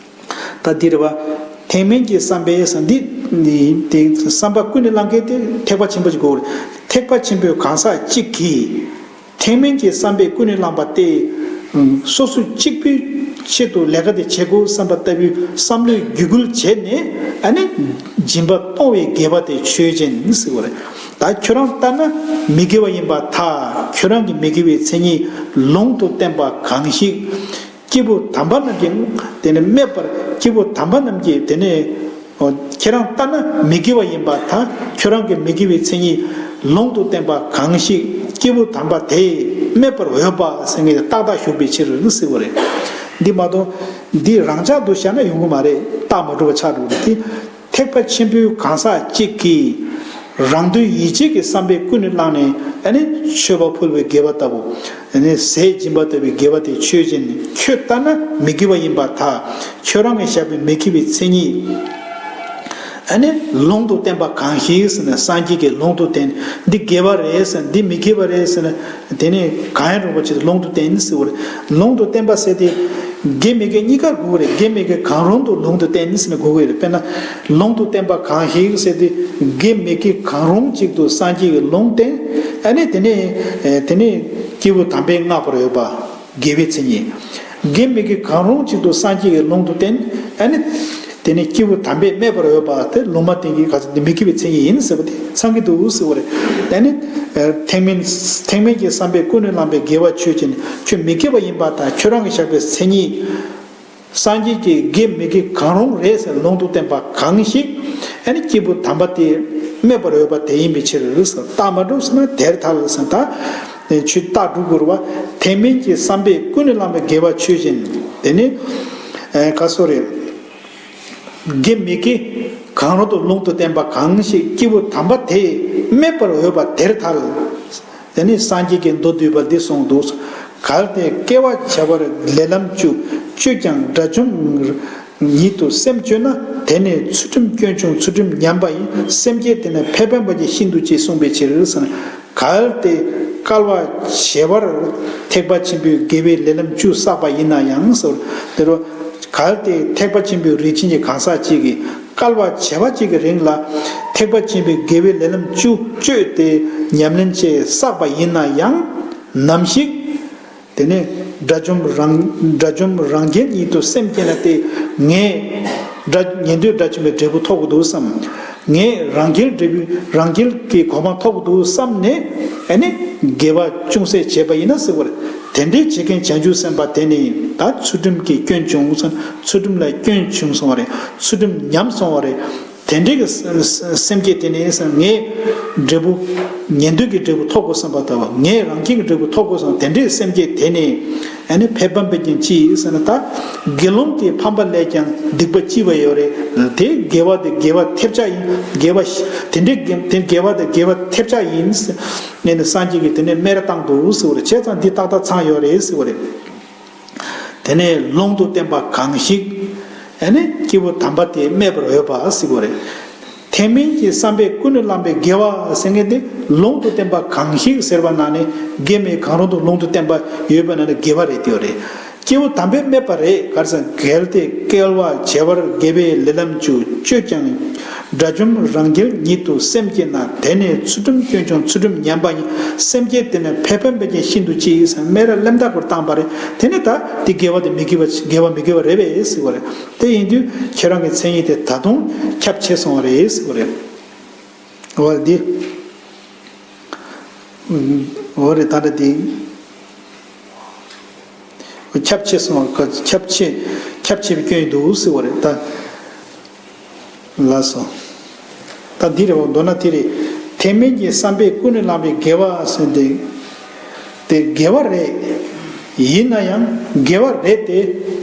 ད་འདི་རེད་བ། ཐེག་དམན་གྱི་བསམ་པས་ཟེར་འདི་ནི་དེ་བསམ་པ་ཀུན་ནས་བསླངས་མཁན་དེ་ཐེག་པ་ཆེན་པོ་ཞིག་དགོས་རེད། ཐེག་པ་ཆེན་པོའི་གང་ཟག་གཅིག་གིས་ཐེག་དམན་གྱི་བསམ་པས་ཀུན་ནས་བསླངས་པ་སྟེ། སོ་སོ་གཅིག་པུའི་ཆེད་དུ་ལས་ཀ་དེ་བྱེད་དགོས་བསམ་པ་ལྟ་བུའི་བསམ་བློའི་རྒྱུད་བསྐུལ་བྱས་ནས་ཨ་ནི་སྦྱིན་པ་གཏོང་བའི་དགེ་བ་དེ་ཆོས་ཅན་ཟེར་བ་རེད། ད་ཁྱོད་རང་ལྟར་ན་མི་དགེ་བ་ཡིན་པར་ཐལ། ཁྱོད་རང་གི་མི་དགེ་བའི་མཚན་ཉིད་ལུང་དུ་བསྟན་པ་གང་ཞིག་སྐྱེས་བུ་དམ་པ་རྣམས་ཀྱིས་དེ་ནི་སྨད་པར། སྐྱེས་བུ་དམ་པ་རྣམས་ཀྱིས་དེ་ནི་ཁྱེད་རང་ལྟར་ན་མི་དགེ་བ་ཡིན་པར་ཐལ། ཁྱོད་རང་གི་མི་དགེ་བའི་མཚན་ཉིད་ལུང་དུ་བསྟན་པ་གང་ཞིག་སྐྱེས་བུ་དམ་པ་དེས་སྨད་པར་འོས་པ་ཟེར་མཁན་ཏག་ཏག་ཞུགས་པའི་ཕྱིར་ཟེར་བ་རེད། འདི་མ་གཏོགས་འདི་རང་འཇགས་དུ་བཞག་ན་ཡོང་གི་མ་རེད། རྟགས་མ་གྲུབ་པ་ཆགས་འགྲོ་གི་རེད། དེ་ཐེག་པ་ཆེན་པོའི་གང་ཟག་གཅིག་གིས་རང་དོན་ཡིད་བྱེད་ཀྱི་བསམ་པས་ཀུན་ནས་བསླངས་ནས་ཨ་ནི་མཆོད་པ་ཕུལ་བའི་དགེ་བ་ལྟ་བུ། ཨ་ནི་ཟས་སྦྱིན་པ་ལྟ་བུའི་དགེ་བ་དེ་ཆོས་ཅན། ཁྱོད་ལྟར་ན་མི་དགེ་བ་ཡིན་པར་ཐལ། ཁྱོད་རང་གིས་བཞག་པའི་མི་དགེ་བའི་མཚན་ཉིད་ཨ་ནི་ལུང་དུ་བསྟན་པ་གང་ཞིག་ཟེར་ན། སངས་རྒྱས་ཀྱིས་ལུང་དུ་བསྟན། འདི་དགེ་བ་རེད་ཟེར་ན། འདི་མི་དགེ་བ་རེད་ཟེར་ན། དེ་ནས་གང་ཡང་རུང་བ་ཅིག་ལུང་དུ་བསྟན་ཟེར་བ་རེད། ལུང་དུ་བསྟན་པ་ཟེར་དེ་དགེ་མི་དགེ་གཉིས་ཀ་དགོས་རེད། དགེ་མི་དགེ་གང་རུང་དུ་ལུང་དུ་བསྟན་ཟེར་ན་དགོས་ཀྱི་རེད། དཔེར་ན་ལུང་དུ་བསྟན་པ་གང་ཞིག་ཟེར་དེ་དགེ་མི་དགེ་གང་རུང་ཅིག་ཏུ་སངས་རྒྱས་ཀྱིས་ལུང་བསྟན། ཨ་ནི་དེ་ནས་དེ་ནས་སྐྱེས་བུ་དམ་པས་བསྔགས་པར་འོས་པ། དགེ་བའི་མཚན་ཉིད། དགེ་མི་དགེ་གང་རུང་ཅིག་ཏུ་སངས་རྒྱས་ཀྱིས་ལུང་དུ་བསྟན། ཨ་ནི་ དེ་ནི་སྐྱེས་བུ་དམ་པས་སྨད་པར་འོས་པ་དེ་ལུང་མ་བསྟན་གྱི་ག་ཚོད་དེ་མི་སྐྱེ་བའི་མཚན་ཉིད་ཡིན་ཟེར་བ་དེ་ཚང་གི་འདུག་ཟེར་བ་རེད། དེ་ནི་ཐེག་དམན་ཐེག་དམན་གྱི་བསམ་པས་ཀུན་ནས་བསླངས་པའི་དགེ་བ་ཆོས་ཅན། ཁྱོད་མི་སྐྱེ་བ་ཡིན་པ་དང་ཁྱོད་རང་གི་བཞག་པའི་མཚན་ཉིད། སངས་རྒྱས་ཀྱི་དགེ་མི་དགེ་གང་རུང་རེད་ཟེར་ལུང་དུ་བསྟན་པ་གང་ཞིག་ཨ་ནི་སྐྱེས་བུ་དམ་པ་དེ་སྨད་པར་འོས་པ་དེ་ཡིན་པའི་ཕྱིར་ཟེར། རྟགས་མ་གྲུབ་ཟེར་ན་དེར་ཐལ་ཟེར། ད་ཆོས་རྟགས་གྲུབ་དགོས་རེད་བ། ཐེག་དམན་གྱི་བསམ་པས་ཀུན་ནས་བསླངས་པའི་དགེ་བ་ཆོས་ཅན། དེ་ནི་ག་སོ་རེད། དགེ་མི་དགེ་གང་རུང་དུ་ལུང་དུ་བསྟན་པ་གང་ཞིག་སྐྱེས་བུ་དམ་པ་དེས་སྨད་པར་འོས་པ་དེར་ཐལ། དེ་ནི་སངས་རྒྱས་ཀྱི་མདོ་སྡུད་པ་འདི་གསུངས་འདུག། གལ་ཏེ་སྐལ་བ་བྱེ་བར་ལས་ལམ་བཅུ། སྤྱོད་ཀྱང་དགྲ་བཅོམ་ཉིད་དུ་སེམས་བསྐྱེད་ན། དེ་ནས་ཚུལ་ཁྲིམས་སྐྱོན་བྱུང་ཚུལ་ཁྲིམས་ཉམས་པ་ཡིན། སེམས་བསྐྱེད་དེ་ནི་ཕས་ཕན་པ་ཅིག་ཤིན་ཏུ་ཆེ་གསུངས་པའི་ཕྱིར་ཟེར། གལ་ཏེ་བསྐལ་པ་བྱེ་བར་ཐེག་པ་ཆེན་པོའི་དགེ་བའི་ལས་ལམ་བཅུ་བསགས་པ་ཡིན་ན་ཡང་ཟེར། དེ་རུ་གལ་ཏེ་ཐེག་པ་ཆེན་པོའི་རིགས་ཅན་གྱི་གང་ཟག་ཅིག་གིས་བསྐལ་པ་བྱེ་བ་གཅིག་གི་རིང་ལ་ཐེག་པ་ཆེན་པོའི་དགེ་བའི་ལས་ལམ་བཅུ་སྤྱོད་དེ་ཉམས་ལེན་བཅས་བསགས་པ་ཡིན་ན་ཡང་ནམ་ཞིག་དེ་ནས་དགྲ་བཅོམ་རང་དགྲ་བཅོམ་རང་རྒྱལ་ཉིད་དུ་སེམས་བསྐྱེད་ན་སྟེ། ངས་དགྲ་ཉན་ཐོས་དགྲ་བཅོམ་པའི་འབྲས་བུ་ཐོབ་དགོས་འདུག་བསམ། ངས་རང་རྒྱལ་འབྲས་བུ་རང་རྒྱལ་གྱི་གོ་འཕང་ཐོབ་དགོས་འདུག་བསམ་ནས་ཨ་ནི་དགེ་བ་ཅུང་ཟད་བྱས་པ་ཡིན་ན་ཟེར་བ་རེད། དེ་འདྲའི་བྱེད་མཁན་བྱང་ཆུབ་སེམས་དཔའ་དེ་ནི་ད་ཚུལ་ཁྲིམས་ཀྱི་སྐྱོན་བྱུང་སོང་། ཚུལ་ཁྲིམས་ལ་སྐྱོན་བྱུང་སོང་བ་རེད། ཚུལ་ཁྲིམས་ཉམས་སོང་བ་རེད། དེ་འདྲའི་གི་སེམས་བསྐྱེད་དེ་ནི་ངས་འབྲས་བུ་ཉན་ཐོས་ཀྱི་འབྲས་བུ་ཐོབ་དགོས་བསམ་པ་ལྟ་བུ། ངས་རང་རྒྱལ་གྱི་འབྲས་བུ་ཐོབ་དགོས་བསམ། དེ་འདྲའི་སེམས་བསྐྱེད་དེ་ནི་ཨ་ནི་ཕན་པ་འབད་ཀྱང་ཅི་ཟེར་ན། ད་དགེ་སློང་གི་ཕམ་པ་ལས་ཀྱང་སྡིག་པ་ལྕི་བ་ཡོད་རེད། དེ་དགེ་བ་དེ་དགེ་བ་ཐེབས་ཆག་ཡིན། དགེ་བ་དེ་འདྲའི་དེ་དགེ་བ་དེ་དགེ་བ་ཐེབས་ཆག་ཡིན་ཟེར་ནས་སངས་རྒྱས་ཀྱིས་དེ་ནས་སྨད་ར་བཏང་འདུག་ཟེར་བ་རེད། བྱས་ཙང་འདི་ཏག་ཏག་ཚང་ཡོད་རེད་ཟེར་བ་རེད། དེ་ནས་ལུང་དུ་བསྟན་པ་གང་ཞིག་ཨ་ནི་སྐྱེས་བུ་དམ་པ་དེ་སྨད་པར་འོས་པ་ཟེར་བ་རེད། ཐེག་དམན་གྱི་བསམ་པས་ཀུན་ནས་བསླངས་པའི་དགེ་བ་ཟེར་མཁན་དེ་ལུང་དུ་བསྟན་པ་གང་ཞིག་ཟེར་བ་ན་ནི་དགེ་མི་གང་རུང་དུ་ལུང་དུ་བསྟན་པ་ཡོད་པ་ན་ནི་དགེ་བ་རེད་དེ་རེད། སྐྱེས་བུ་དམ་པས་སྨད་པ་རེད། ག་རེ་ཟེར་ན་གལ་ཏེ་བསྐལ་པ་བྱེ་བར་དགེ་བའི་ལས་ལམ་བཅུ་སྤྱོད་ཀྱང་། དགྲ་བཅོམ་རང་རྒྱལ་ཉིད་དུ་སེམས་བསྐྱེད་ན། དེ་ནས་ཚུལ་ཁྲིམས་སྐྱོན་བྱུང་ཚུལ་ཁྲིམས་ཉམས་པ་ཡིན། སེམས་བསྐྱེད་དེ་ནི་ཕན་པ་འབད་ཀྱང་ཤིན་ཏུ་ལྕི་ཡིན་ཟེར་སྨད་ར་ལེམ་ཐག་པར་བཏང་པ་རེད། དེ་ནི་ད་དེ་དགེ་བ་དེ་མི་དགེ་བ་དགེ་བ་མི་དགེ་བ་རེད་པས་ཟེར་བ་རེད། དེ་ཡིན་དུས་ཁྱེད་རང་གི་མཚན་ཉིད་དེ་ད་དུང་ཁྱབ་ཆེ་སོང་བ་རེད་ཟེར་བ་རེད། འོ་འདི་འོ་རེད། ད་ལྟ་དེ། ཁྱབ་ཆེ་སོང་བ། ཁྱབ་ཆེ་ཁྱབ་ཆེ་བའི་སྐྱོན་འདུག་ཟེར་བ་རེད་ད། ལགས་སོ། ད་འདི་རེད་བ། མདོར་ན་དེ་རེད། ཐེག་དམན་གྱི་བསམ་པས་ཀུན་ནས་བསླངས་པའི་དགེ་བ་ཟེར་ཏེ། དེ་དགེ་བ་རེད། ཡིན་ན་ཡང་དགེ་བ་རེད་དེ།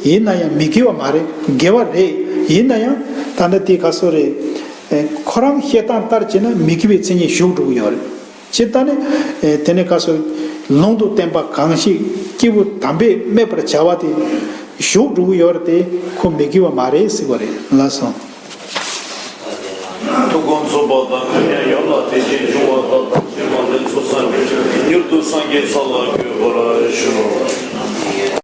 ཡིན་ན་ཡང་མི་དགེ་བ་མ་རེད། དགེ་བ་རེད། ཡིན་ན་ཡང་ད་ལྟ་དེ་ག་སོ་རེད། ཁོ་རང་བཤད་སྟངས་ལྟར་བྱས་ན་མི་དགེ་བའི་མཚན་ཉིད་ཞུགས་འགྲོ་གི་ཡོད་རེད། ཇི་ལྟར་ནི། དེ་ནས་ག་སོ། ལུང་དུ་བསྟན་པ་གང་ཞིག་སྐྱེས་བུ་དམ་པས་སྨད་པར་བྱ་བ་དེ་ཞུགས་འགྲོ་གི་ཡོད་རེད་དེ། ཁོ་མི་དགེ་བ་མ་རེད་ཟེར་བ་རེད། ལགས་སོ། ཐུགས་དགོངས་རྫོགས་པ་དང་། ཀུན་ཀྱང་ཡབ་ལ་དད་ཅིང་འབྱུང་བ་དག་དང་། ཕྱིར་མ་ལེན་ཚོགས་བསགས་མྱུར་དུ་སངས་རྒྱས་ས་ལ་འགོད་པར་ཞུ།